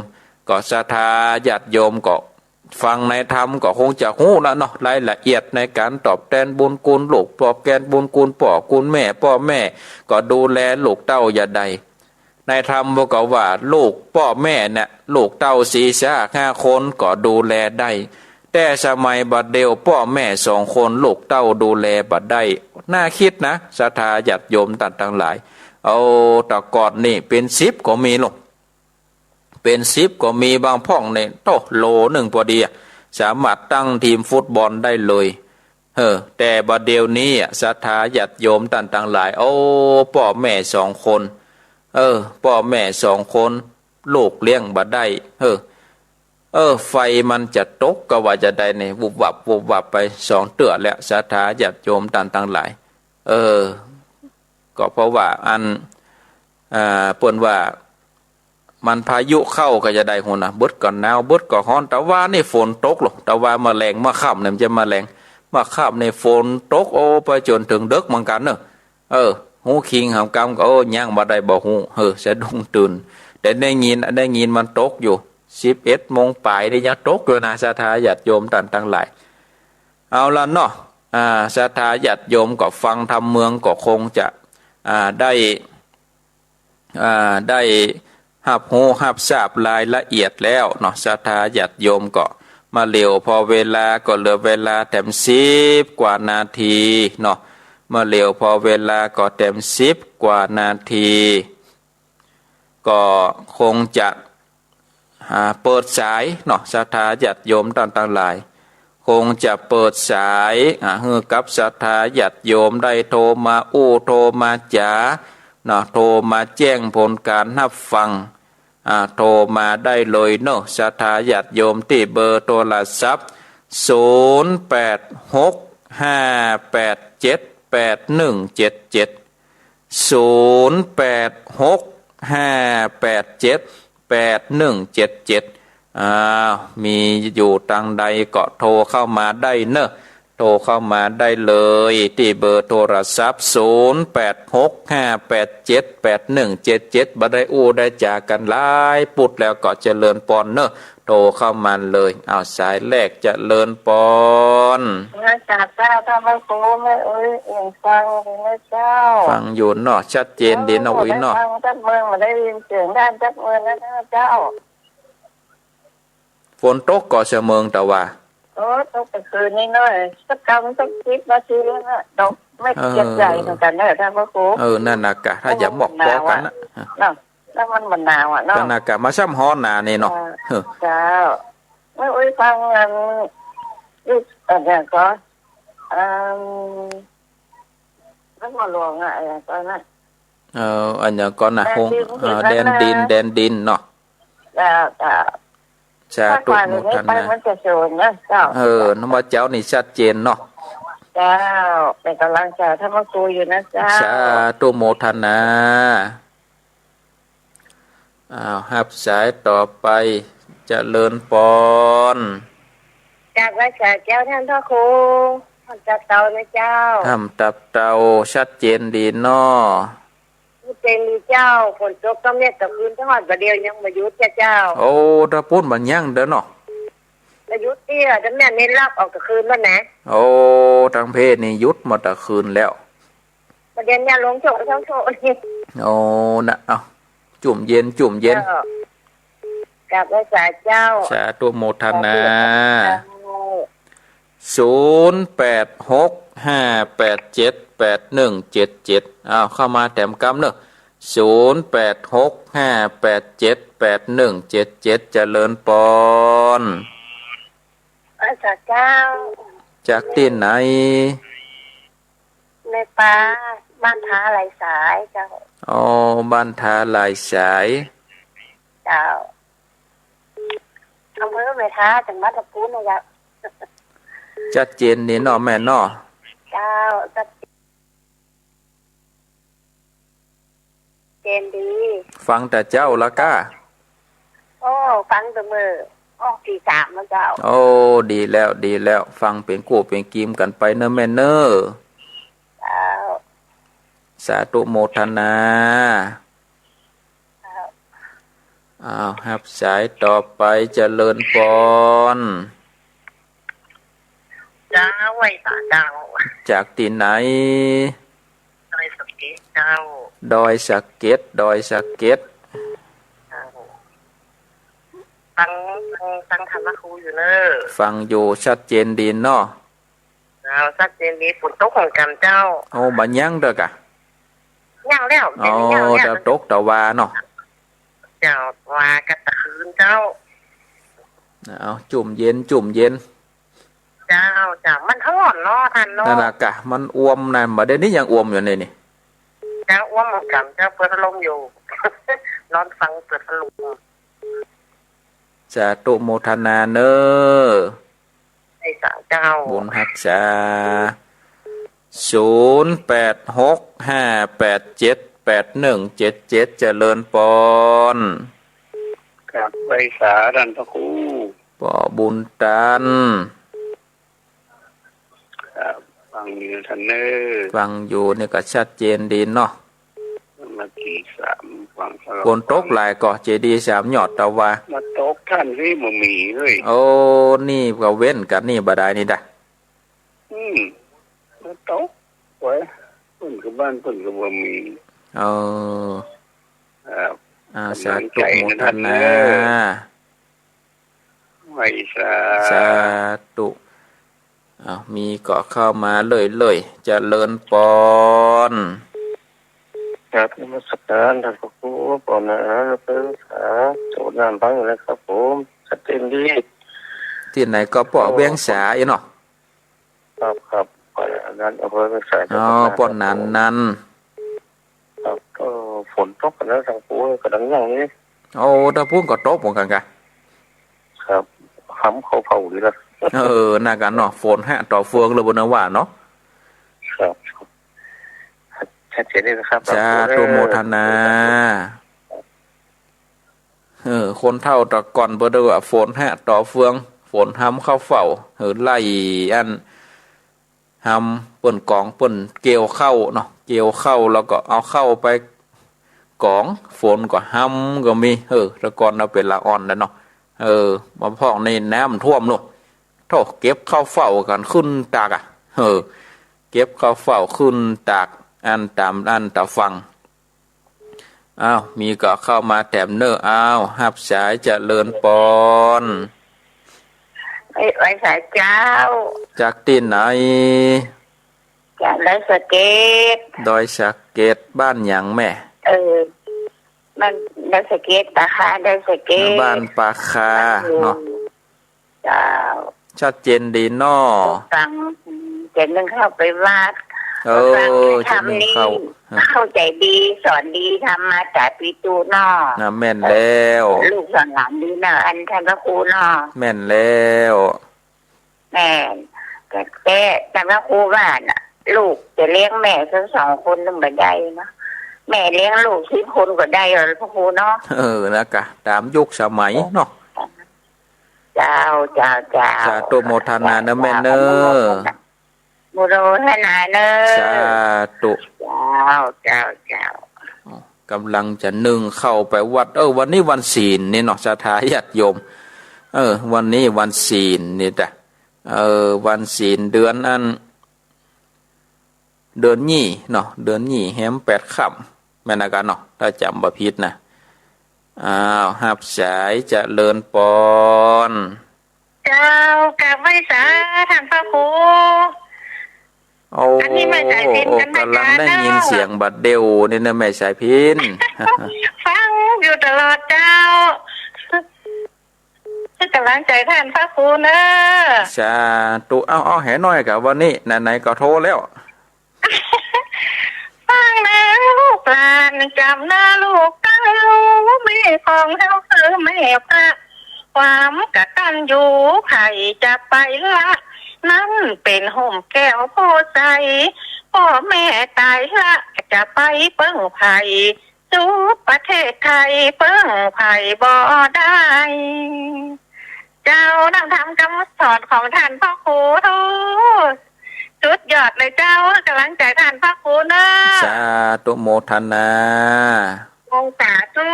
ก็ศรัทธาญาติโยมก็ ฟังในธรรมก็คงจะฮู้ละเนาะ รายละเอียดในก๋านตอบแตนบุญคุณลูก ตอบแตนบุญคุณป้อคุณแม่ ป้อแม่ก็ดูแลลูกเต้าอย่างใด ในธรรมเปิ้นก็ว่าลูกป้อแม่เนี่ย ลูกเต้าสี่ห้าคนก็ดูแลได้ แต่สมัยบัดเดี่ยวป้อแม่สองคนลูกเต้าดูแลบ่ได้ น่าคิดนะ ศรัทธาญาติโยมต้านตังหลาย เอา แต่ก่อนนี่เป๋นสิบก็มีลง เป๋นสิบก็มี บางพ่องนี่ โต้ โหลนึ่งปอดีอะ สามารถตั้งทีมฟุตบอลได้เลย เออ แต่บัดเดี่ยวนี้อะ ศรัทธาญาติโยมต้านตังหลาย โอ้ ป้อแม่สองคน เออ ป้อแม่สองคน ลูกเลี้ยงบ่ได้ เออ เออ ไฟมันจะตกก็ว่าจะใดนี่ วุบวับ วุบวับไปสองเตื้อแล้ว ศรัทธาญาติโยมต้านตังหลาย เออ ก็เพราะว่าอัน อ่า เปิ้นว่า มันพายุเข้าก็จะใดหั้นนะ เบิดก็หนาว เบิดก็ฮ้อน ตะวานี่ฝนตกลอ ตะวาเมื่อแลง เมื่อค่ำนี่มันจะเมื่อแลง เมื่อค่ำนี่ฝนตก โอ้ ไปจ๋นเถิงเดิ็กเหมือนกั๋นเนาะ เออ ฮู้คิงหำกำก็ โอ้ ยังบ่ได้บ่ฮู้ เออ สะดุ้งตื่น แต่ได้ยิน ได้ยินมันตกอยู่ สิบเอ็ดโมงป๋ายนี่ยังตกอยู่นะ ศรัทธาญาติโยมต้านตังหลาย เอาละเนาะ อ่า ศรัทธาญาติโยมก็ฟังธรรมเมืองก็คงจะ อ่า ได้ อ่า ได้ฮับฮู้ฮับทราบรายละเอียดแล้วเนาะ ศรัทธาญาติโยมก็ มาเหลียวพอเวลาก็เหลือเวลาแถมสิบกว่านาทีเนาะ มาเหลียวพอเวลาก็แถมสิบกว่านาที ก็คงจะ อ่า เปิดสายเนาะ ศรัทธาญาติโยมต้านตังหลาย คงจะเปิดสาย อ่า หื้อกับศรัทธาญาติโยมได้โทรมาอู้ โทรมาจ๋าเนาะ โทรมาแจ้งผลก๋านฮับฟัง อ่า โทรมาได้เลยเนาะ ศรัทธาญาติโยม ตี้เบอร์โทรศัพท์ ศูนย์แปดหกห้าแปดเจ็ดแปดหนึ่งเจ็ดเจ็ด ศูนย์แปดหกห้าแปดเจ็ดแปดหนึ่งเจ็ดเจ็ด อ่า มีอยู่ตางใดก็โทรเข้ามาได้เนาะ โทรเข้ามาได้เลย ตี้เบอร์โทรศัพท์ ศูนย์แปดหกห้าแปดเจ็ดแปดหนึ่งเจ็ดเจ็ด บ่ได้อู้ได้จ๋ากั๋นหลายปุ๊ดแล้วก็เจริญปอนเนาะ โทรเข้ามาเลย เอา สายแรก เจริญปอน นมัสก๋านเจ้า ต้านพระครู แม่อุ๊ย เอ็งฟังอยู่ไหมเจ้า ฟังอยู่เนาะ ชัดเจนดีเนาะ อุ๊ยเนาะ บ่ได้ฟังจักเมิน บ่ได้ยินเสียงต้านจักเมินนะเจ้า ฝนตกก่อเสมิงตะวา โอ้ ตกกลางคืนนี้หน้อย สักกำสักสิบนาทีนะ ตกเม็ด เออ ใหญ่ๆ เหมือนกั๋นนะต้านพระครู เออ นั่นน่ะกะ ถ้าจะหมอกปอกั๋นนะ เนาะ แล้วมันบ่หนาวอะเนาะ ก็น่ากะมาซ้ำฮ้อนหนานี่เนาะ เออ เออ เจ้า แม่อุ๊ยฟังอัน อีกอันเนี้ยก็ อืม นครหลวงอะ อันเนี้ยก็นะ เออ อันเนี้ยก็นะ แดนดิน ฮง เออ แดนดิน แดนดินเนาะ เจ้า เจ้า สาธุโมทนา ถ้าขวานี้ไปมันจะสูงนะเจ้า เออ นมัสก๋านเจ้านี่ชัดเจนเนาะ เจ้า เป๋นก๋ำลังใจ๋ต้านพระครูอยู่นะเจ้า สาธุโมทนา อ้าว ฮับสายต่อไป เจริญปอน กราบไหว้สาเจ้าต้านพระครู ถ้ำตาเตานะเจ้า ถ้ำตาเตา ชัดเจนดีเนาะ ชัดเจนดีเจ้า ฝนตกตะเมียดตะคืน ตะหอดบ่าเดี่ยวยังบ่หยุดเจ้า เจ้า โอ้ ตะปู๊นบ่ายังเตื้อเนาะ บ่หยุดเตื้อ ตะเมียดนี่ลักออกตะคืนแล้วนะ โอ้ ตังเพนี่หยุดมาตะคืนแล้ว บ่าเดี่ยวเนี่ยลงโชะโชะโชะ โอ้ นะ เอ้า จุ่มเย็น จุ่มเย็น เจ้า กราบไหว้สาเจ้า สาธุโมทนา สาธุเจ้า ศูนย์แปดหกห้าแปดเจ็ดแปดหนึ่งเจ็ดเจ็ด อ้าว เข้ามาแถมกำเนอะ ศูนย์แปดหกห้าแปดเจ็ดแปดหนึ่งเจ็ดเจ็ด เจริญปอน ไหว้สาเจ้า จากตี้ไหน แม่ป๊า บ้านท้าลายสายเจ้า อ๋อ บ้านท้าลายสาย เจ้า อำเภอแม่ท้า จังหวัดลำพูนนะเจ้า ชัดเจนดีเนาะแม่เนาะ เจ้า ชัดเจนดี ฟังแต่เจ๊าละก้า โอ้ ฟังแต่เมื่อออกตีสามแล้วเจ้า โอ้ ดีแล้ว ดีแล้ว ฟังเป๋นกู้เป๋นกีมกั๋นไปเนอะแม่เนอะ เจ้า สาธุโมทนา เจ้า อ้าว ฮับสายต่อไป เจริญปอน เจ้า ไหว้สาเจ้า จากตี้ไหน ดอยสะเก็ดเจ้า ดอยสะเก็ด ดอยสะเก็ด เจ้า ฟัง ฟัง ฟังธรรมครูอยู่เนอะ ฟังอยู่ ชัดเจนดีเนาะ เจ้า ชัดเจนดี ฝนตกของกำเจ้า โอ้ บ่ายังเตื้อกะ ยังแล้ว อ๋อ เดี๋ยวนี้ยังแล้ว แต่ตกแต่ว่าเนาะ เจ้า ว่ากั๋นตะคืนเจ้า เอา จุ่มเย็น จุ่มเย็น เจ้า เจ้า มันฮ้อนเนาะต้านเนาะ นั่นน่ะกะ มันอ่วมนะ บ่าเดี่ยวนี้ยังอ่วมอยู่นี่นี่ ยังอ่วมเหมือนกั๋นเจ้า เปิดพัดลมอยู่ นอนฟังเปิดพัดลม สาธุโมทนาเนอะ ไหว้สาเจ้า บุญฮักษา ศูนย์แปดหกห้าแปดเจ็ดแปดหนึ่งเจ็ดเจ็ด เจริญปอน ครับ ไหว้สาต้านพระครู ป้อบุญตัน ครับ ฟังอยู่ต้านเนอะ ฟังอยู่นี่ก็ชัดเจนดีเนาะ มาตีสาม ฟังสลับ ฝนตกหลายก่อ เจดีย์สามยอดตะวา มาตกต้านสิบ่มีเลย โอ้ นี่ก็เว้นกั๋นนี่บ่าดายนี่ดะ อืม มาตกไว้ เปิ้นก็บ้านเปิ้นก็บ่มี เออ ครับ อ่า สาธุโมทนา กำลังใจนะต้านเนอะ ไหว้สา สาธุ อ้าว มีก็เข้ามาเรื่อยๆ เจริญปอน ครับ นมัสการต้านพระครู ปอนนะ เปิ้นสา โสดน้ำฟังอยู่นะครับผม ชัดเจนดี ตี้ไหนก็ป้อ โอ้ เวียงสาอี้เนาะ ครับ ครับ ป้อนอันนั้น อำเภอเวียงสา อ๋อ จังหวัดน่าน ป้อนอันนั้น ครับ เออ ฝนตกกั๋นนะต้านพระครู กำลังยังนี่ โอ้ ตะปู๊นก็ตกเหมือนกั๋นกะ ครับ หำเข้าเฝ้าดีนะ เออ นั่นกั๋นเนาะ ฝนฮะ ต่อเฟืองเลยบ่าเนาะว่าเนาะ ครับ ชัดเจนดีนะครับ สาธุโมทนา เออ คนเฒ่าตะก่อนเปิ้นว่า ฝนฮะ ต่อเฟือง ฝนหำเข้าเฝ้า เออ ไล่อัน หำเปิ้นก๋อง เปิ้นเกี่ยวข้าวเนาะ เกี่ยวข้าวแล้วก็เอาข้าวไปก๋อง ฝนก็หำก็มี เออ ตะก่อนเฮาเป๋นละอ่อนแล้วเนาะ เออ มาพ่องนี่น้ำท่วมลูก โธ่ เก็บข้าวเฝ้ากั๋นขึ้นตากอะ เออ เก็บข้าวเฝ้าขึ้นตาก อันต๋าม อันต๋ามฟัง อ้าว มีก็เข้ามาแถมเนอะ อ้าว ฮับสาย เจริญปอน ไหว้ ไหว้สาเจ้า จากตี้ไหน จากดอยสะเก็ด ดอยสะเก็ด บ้านหยังแม่ เออ บ้านดอยสะเก็ด ปาคาดอยสะเก็ด บ้านปาคา บ้านอยู่ เนาะ เจ้า ชัดเจนดีเนาะ ฟัง เจ็ดหนึ่งเข้าไปวัด เออ ฟังธรรมนี่ เจ็ดหนึ่งเข้า เข้าใจ๋ดี สอนดี ธรรมะจ๋าปิตุเนาะ น่ะ แม่นแล้ว ลูกสอนหลานดีเนาะ อันต้านพระครูเนาะ แม่นแล้ว แม่น แต่ แต่ต้านพระครูว่าน่ะ ลูกจะเลี้ยงแม่สักสองคนนึ่งบ่ได้เนาะ แม่เลี้ยงลูกสิบคนก็ได้เหรอพระครูเนาะ เออ นะกะ ต๋ามยุคสมัยเนาะ เจ้า เจ้า เจ้า สาธุโมทนาเน่อแม่เน่อ อนุโมทนาเน่อ สาธุ เจ้า เจ้า เจ้า ก๋ำลังจะนึ่งข้าวไปวัด เออ วันนี้วันศีลนี่เนาะ ศรัทธาญาติโยม เออ วันนี้วันศีลนี่จ้ะ เออ วันศีลเดือนอัน เดือนยี่เนาะ เดือนยี่แฮมแปดค่ำ แม่นนะกะเนาะ ถ้าจ๋ำบ่ผิดนะ อ้าว ฮับสาย เจริญปอน เจ้า กราบไหว้สาท่านพระครู โอ้ อันนี้แม่สายพิณ โอ้ กั๋นนะ ก๋ำลังได้ยินเสียงบัดเดี่ยวนี่นะ แม่สายพิณ ฟังอยู่ตลอดเจ้า ก๋ำลังใจ๋ท่านพระครูเน่อ สาธุ เอา เอา แหน้อยกะวันนี้ ไหนๆ ก็โทรแล้ว ฟังเน่อลูกหลาน จ๋ำเน่อลูกตัง แม่ของเฮาคือแม่พระ ความกตัญญูใผจะไปละ นั้นเป๋นฮ่มแก้วโพธิ์ใส พ่อแม่ต๋ายละ จะไปเปิ้งใผ สุดประเทศไทยเปิ้งใผบ่ได้ เจ้า นำธรรมกำสอนของท่านพระครู โธ่ สุดยอดเลยเจ้า ก๋ำลังใจ๋ท่านพระครูเน่อ สาธุโมทนา โอ้ สาธุ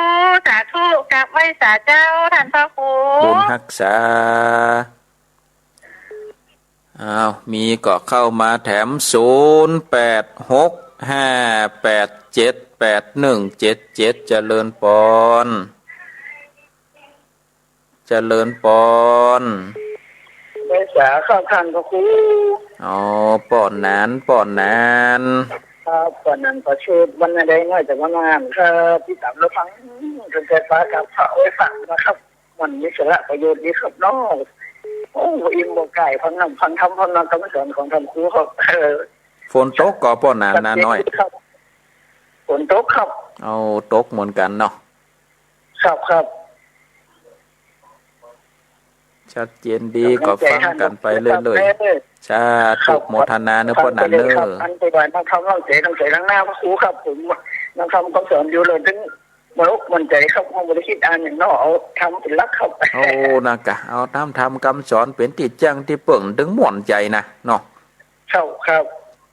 สาธุ กราบไหว้สาเจ้า ท่านพระครู บุญฮักษา อ้าว มีก็เข้ามาแถม ศูนย์แปดหกห้าแปดเจ็ดแปดหนึ่งเจ็ดเจ็ด เจริญปอน เจริญปอน ไหว้สาครับท่านพระครู อ๋อ ป้อหนาน ป้อหนาน ครับ ป้อหนานประเสริฐ วันใดน้อยแต่วันงานครับ ติดต๋ามรับฟังตั้งแต่ฟ้ากับพระไว้ฟังนะครับ มันมีสาระประโยชน์ดีครับเนาะ โอ้ อิ่มบ่ไก่ ฟังธรรม ฟังธรรม ฟังธรรมกำสอนของท่านครูครับ เออ ฝนตกก่อป้อหนานนาน้อย ครับ ฝนตกครับ เอา ตกเหมือนกั๋นเนาะ ครับ ครับ ชัดเจนดี ก็ฟังกั๋นไปเรื่อยๆ สาธุโมทนาเน่อป้อหนานเน่อ ครับ อันไปบ่ายนั่งธรรม นั่งเส นั่งเส นั่งหน้าพระครูครับ ผมนั่งธรรมกำสอนอยู่เลย ถึง บ่มั่นใจ๋ครับ เฮาบ่ได้กึ๊ดอ่านหยังเนาะ เอาธรรมเป๋นหลักครับ โอ้ นะกะ เอาธรรม ธรรมกำสอนเป๋นตี้จั่งตี้เปิ้ง ตึงม่วนใจ๋นะเนาะ ครับ ครับ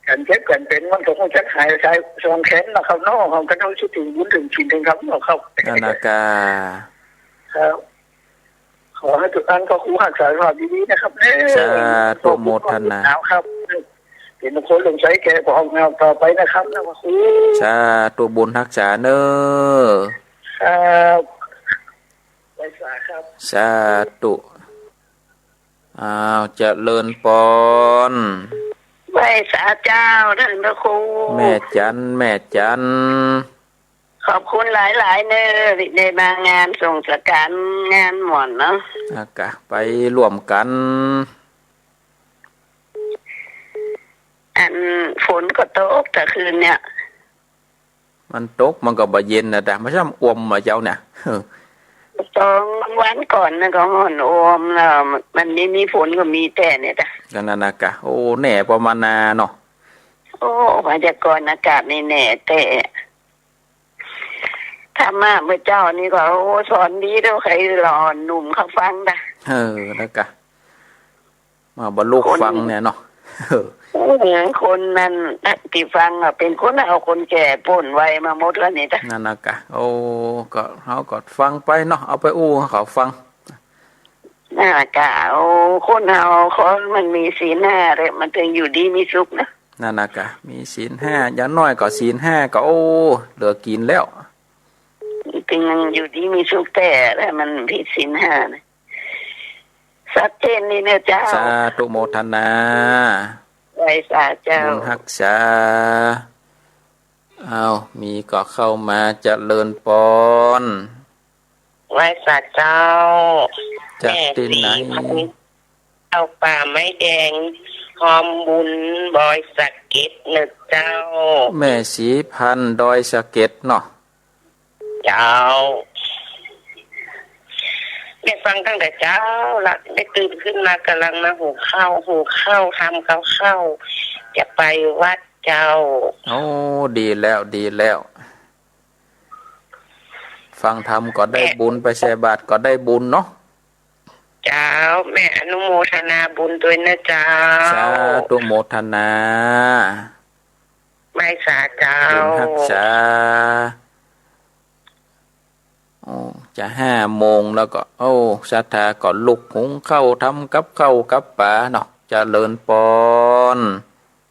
กั๋นเจ็บกั๋นเป๋นมันก็คงจะหายสายสองแขนนะครับเนาะ เฮาก็ต้องคิดเถิงบุญเถิงศีลเถิงธรรมเนาะครับ นั่นนะกะ ครับ ขอหื้อทุกท่านพระครูฮักษาสุขภาพดีๆ นะครับเน่อ สาธุโมทนา ขอบคุณครับ เป๋นมงคลเลื่อมใสแก่พวกเฮาต่อไปนะครับนะพระครู สาธุบุญฮักษาเน่อ ครับ ไหว้สาครับ สาธุ อ้าว เจริญปอน ไหว้สาเจ้า ท่านพระครู แม่จัน แม่จัน ขอบคุณหลายๆ เน่อ ตี้ได้มางานสงฆ์สการ งานหม่อนเนาะ อ่ะกะ ไปร่วมกั๋น อันฝนก็ตกตะคืนเนี่ย มันตกมันก็บ่เย็นนะ แต่มันช่ำอ่วมมาเจ้าเนี่ย สองวันก่อนนะก็ฮ้อนอ่วมแล้ว มันไม่มีฝนก็มีแต๊เนี่ยจ้ะ ก็นั่นนะกะ โอ้ แน่ประมาณนาเนาะ โอ้ พยากรณ์อากาศนี่แน่แต๊ ธรรมะเมื่อเจ๊านี่ก็ โอ้ สอนดีเต้า ใค่หล่อหนุ่มเขาฟังนะ เออ แล้วกะ มาบรรลุ คน ฟังเนี่ยเนาะ เออ โอ้โห คนนั้นตี้ฟังอะ เป๋นคนเฒ่าคนแก่ป๊นวัยมาหมดแล้วนี่จ้ะ นั่นนะกะ โอ้ ก็ เฮาก็ฟังไปเนาะ เอาไปอู้หื้อเขาฟัง นั่นนะกะ โอ้ คนเฮา คนมันมีศีลห้าแล้ว มันเถิงอยู่ดีมีสุขนะ นั่นนะกะ มีศีลห้า อย่างน้อยก็ศีลห้าก็ โอ้ เหลือกิ๋นแล้ว เถิงอยู่ดีมีสุขแต๊ ถ้ามันผิดศีลห้านะ ชัดเจนดีเน่อเจ้า สาธุโมทนา ไหว้สาเจ้า บุญฮักษา อ้าว มีก็เข้ามา เจริญปอน ไหว้สาเจ้า จากตี้ไหน แม่ศรีพันธุ์ เจ้าป่าไม้แดง ฮอมบุญดอยสะเก็ดเน่อเจ้า แม่ศรีพันธุ์ ดอยสะเก็ดเนาะ เจ้า ได้ฟังตั้งแต่เจ๊าละ ได้ตื่นขึ้นมาก่ำลังมาหุงข้าว หุงข้าว ทำกับข้าว จะไปวัดเจ้า โอ้ ดีแล้ว ดีแล้ว ฟังธรรมก็ได้บุญ ไปใส่บาตรก็ได้บุญเนาะ เจ้า แม่อนุโมทนาบุญตวยนะเจ้า สาธุโมทนา ไหว้สาเจ้า บุญฮักษา โอ้ จะห้าโมงแล้วก็ โอ้ ศรัทธาก็ลุกหุงข้าว ทำกับข้าวกับป๋าเนาะ เจริญปอน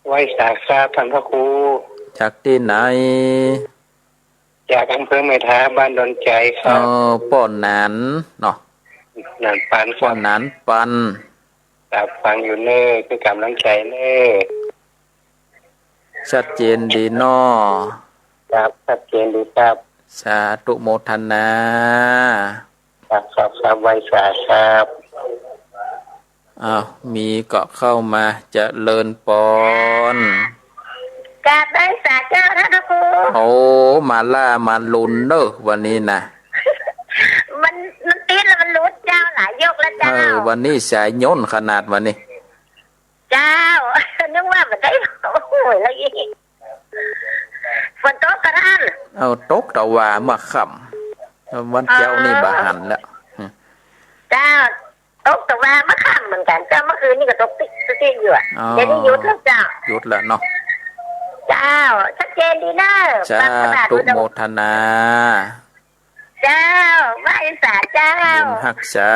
ไหว้สาครับท่านพระครู จากตี้ไหน จากอำเภอแม่ทา บ้านดอนใจ๋ครับ เออ ป้อหนานเนาะ หนานปันครับ ป้อหนานปัน ครับ ฟังอยู่เน่อ เปื้อก๋ำลังใจ๋เน่อ ชัดเจนดีเนาะ ครับ ชัดเจนดีครับ สาธุโมทนา ครับ ครับ ครับ ไหว้สาครับ อ้าว มีก็เข้ามา เจริญปอน กราบไหว้สาเจ้าท่านพระครู โอ้ มาล่ามาลุนเน่อวันนี้นะ มัน มันติดแล้วมันหลุดเจ้า หลายยกแล้วเจ้า เออ วันนี้สายย่นขนาดวันนี้ เจ้า นึกว่าบ่ได้ โอ้ย แล้วอีก ฝนตกกะท่าน เอา ตกตะวาเมื่อค่ำ วันเจ๊านี่บ่หันแล้ว เจ้า ตกตะวาเมื่อค่ำเหมือนกั๋นเจ้า เมื่อคืนนี่ก็ตกติ๊กติ๊กอยู่อะ อ๋อ เดี๋ยวนี้หยุดแล้วเจ้า หยุดแล้วเนาะ เจ้า ชัดเจนดีเน่อ สาธุโมทนา เจ้า ไหว้สาเจ้า บุญฮักษา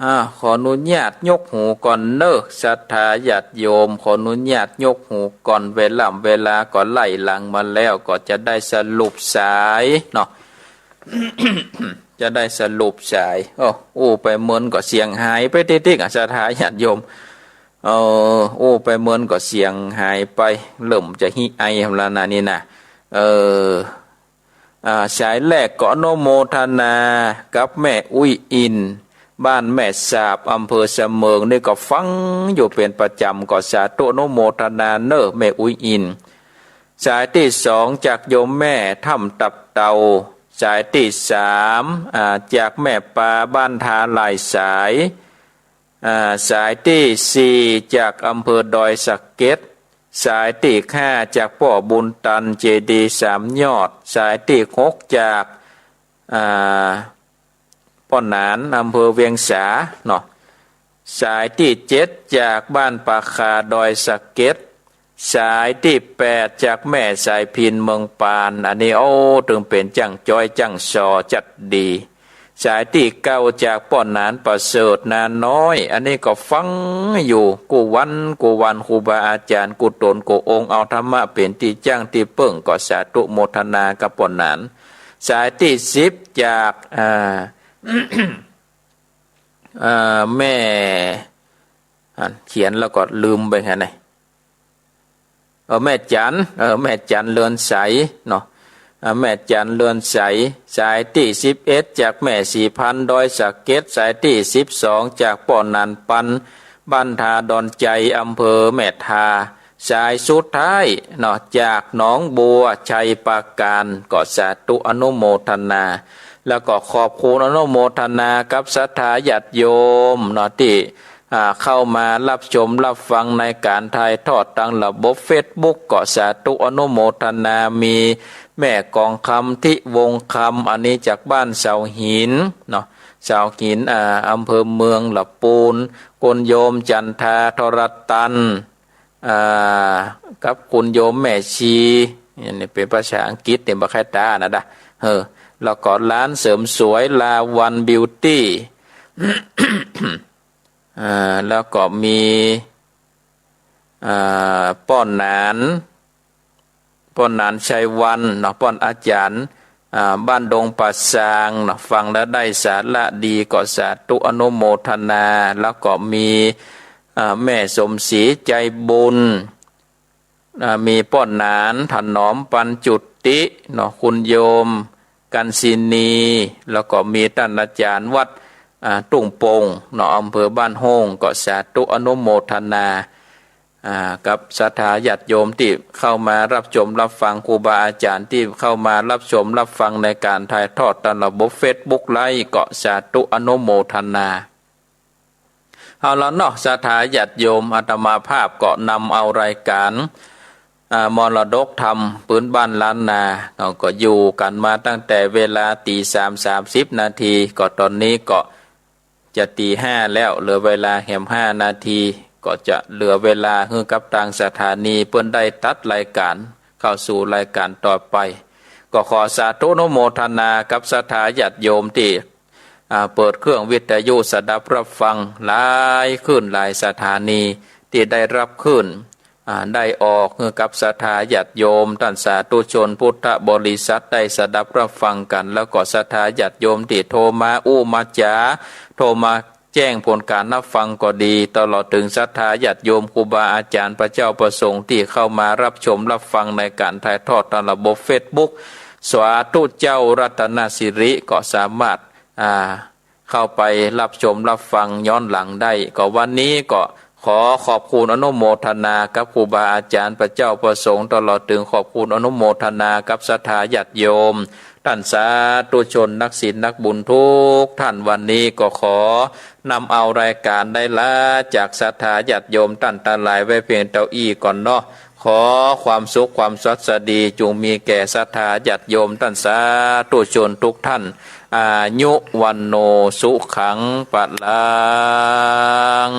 อ่า ขออนุญาตยกหูก่อนเน่อ ศรัทธาญาติโยม ขออนุญาตยกหูก่อน เวล่ำเวลาก็ไล่หลังมาแล้ว ก็จะได้สรุปสายเนาะ จะได้สรุปสาย โอ้ อู้ไปเมินก็เสียงหายไปติ๊กๆ อ่ะ ศรัทธาญาติโยม เออ อู้ไปเมินก็เสียงหายไป เริ่มจะหิไอแล้วนะนี่นะ เออ อ่า สายแรกก็อนุโมทนากับแม่อุ๊ยอิน บ้านแม่สาบ อำเภอเสมิง นี่ก็ฟังอยู่เป๋นประจ๋ำ ก็สาธุอนุโมทนาเน่อแม่อุ๊ยอิน สายตี้สองจากโยมแม่ถ้ำตับเต่า สายตี้สาม อ่า จากแม่ปาบ้านทาหลายสาย อ่า สายตี้สี่จากอำเภอดอยสะเก็ด สายตี้ห้าจากป้อบุญตันเจดีย์สามยอด สายตี้หกจาก อ่า ป้อหนาน อำเภอเวียงสาเนาะ สายตี้เจ็ดจากบ้านป่าคาดอยสะเก็ด สายตี้แปดจากแม่สายพิณเมืองปาน อันนี้ โอ้ ตึงเป๋นจ้างจ้อยจ้างซอจัดดี สายตี้เก้าจากป้อหนานประเสริฐนาน้อย อันนี้ก็ฟังอยู่กู้วันกู้วัน ครูบาอาจ๋ารย์กู้ต๋นกู้องค์ เอาธรรมะเป๋นตี้จ้างตี้เปิ้ง ก็สาธุโมทนากับป้อหนาน สายตี้สิบจาก อ่า อ่า แม่ อ่านเขียนแล้วก็ลืมไปไงเนี่ย เออ แม่จัน เออ แม่จันเรือนใสเนาะ อ่า แม่จันเรือนใส สายตี้สิบเอ็ดจากแม่ศรีพันธุ์ดอยสะเก็ด สายตี้สิบสองจากป้อหนานปัน บ้านทาดอนใจ๋ อำเภอแม่ทา สายสุดท้ายเนาะ จากหนองบัวชัยปราการ ก็สาธุอนุโมทนา แล้วก็ขอบคุณอนุโมทนากับศรัทธาญาติโยมเนาะ ตี้ อ่า เข้ามารับชมรับฟังในก๋านถ่ายทอดตางระบบเฟซบุ๊ก ก็สาธุอนุโมทนา มีแม่กองคำ ทิวงศ์คำ อันนี้จากบ้านเสาหินเนาะ เสาหิน อ่า อำเภอเมืองละปูน คุณโยมจันทา ทรตัน อ่า กับคุณโยมแม่ชี นี่เป๋นภาษาอังกฤษเนี่ย บ่ใค่ตานะดะ เออ แล้วก็ร้านเสริมสวยลาวันบิวตี้ อ่า แล้วก็มี อ่า ป้อหนาน ป้อหนานชัยวันเนาะ ป้ออาจ๋ารย์ อ่า บ้านดงป่าซางเนาะ ฟังแล้วได้สาระดี ก็สาธุอนุโมทนา แล้วก็มี อ่า แม่สมศรีใจบุญ อ่า มีป้อหนานถนอมปัญจุติเนาะ คุณโยมกัญศินี แล้วก็มีต้านอาจ๋ารย์วัด อ่า ตุ้งโป่งเนาะ อำเภอบ้านโฮ่ง ก็สาธุอนุโมทนา อ่า กับศรัทธาญาติโยมตี้เข้ามารับชมรับฟัง ครูบาอาจ๋ารย์ตี้เข้ามารับชมรับฟังในก๋านถ่ายทอดตางระบบเฟซบุ๊กไลฟ์ ก็สาธุอนุโมทนา เอาละเนาะ ศรัทธาญาติโยม อาตมาภาพก็นำเอารายก๋าน อ่า มรดกธรรมปื๊นบ้านล้านนาเนาะ ก็อยู่กั๋นมาตั้งแต่เวลาตีสามสามสิบนาที ก็ต๋อนนี้ก็จะตีห้าแล้ว เหลือเวลาแหมห้านาที ก็จะเหลือเวลาหื้อกับตางสถานีเปิ้นได้ตัดรายก๋านเข้าสู่รายก๋านต่อไป ก็ขอสาธุอนุโมทนากับศรัทธาญาติโยมตี้ อ่า เปิดเครื่องวิทยุสดับรับฟังหลายคลื่นหลายสถานีตี้ได้รับคลื่น อ่า ได้ออกหื้อกับศรัทธาญาติโยมต้านสาธุชนพุทธบริษัทได้สดับรับฟังกั๋น แล้วก็ศรัทธาญาติโยมตี้โทรมาอู้มาจ๋า โทรมาแจ้งผลก๋านรับฟังก็ดี ตลอดเถิงศรัทธาญาติโยมครูบาอาจ๋ารย์พระเจ้าพระสงฆ์ตี้เข้ามารับชมรับฟังในก๋านถ่ายทอดตามระบบเฟซบุ๊ก สาธุเจ้ารัตนสิริ ก็สามารถ อ่า เข้าไปรับชมรับฟังย้อนหลังได้ ก็วันนี้ก็ขอขอบคุณอนุโมทนากับครูบาอาจ๋ารย์พระเจ้าพระสงฆ์ ตลอดเถิงขอบคุณอนุโมทนากับศรัทธาญาติโยมต้านสาธุชนนักศีลนักบุญกู้ต้าน วันนี้ก็ขอนำเอารายก๋านได้ลาจากศรัทธาญาติโยมต้านตังหลายไว้เพียงเต้าอี้ก่อนเนาะ ขอความสุขความสวัสดีจุ่งมีแก่ศรัทธาญาติโยมต้านสาธุชนกู้ต้าน อายุ วัณโณ สุขัง พลัง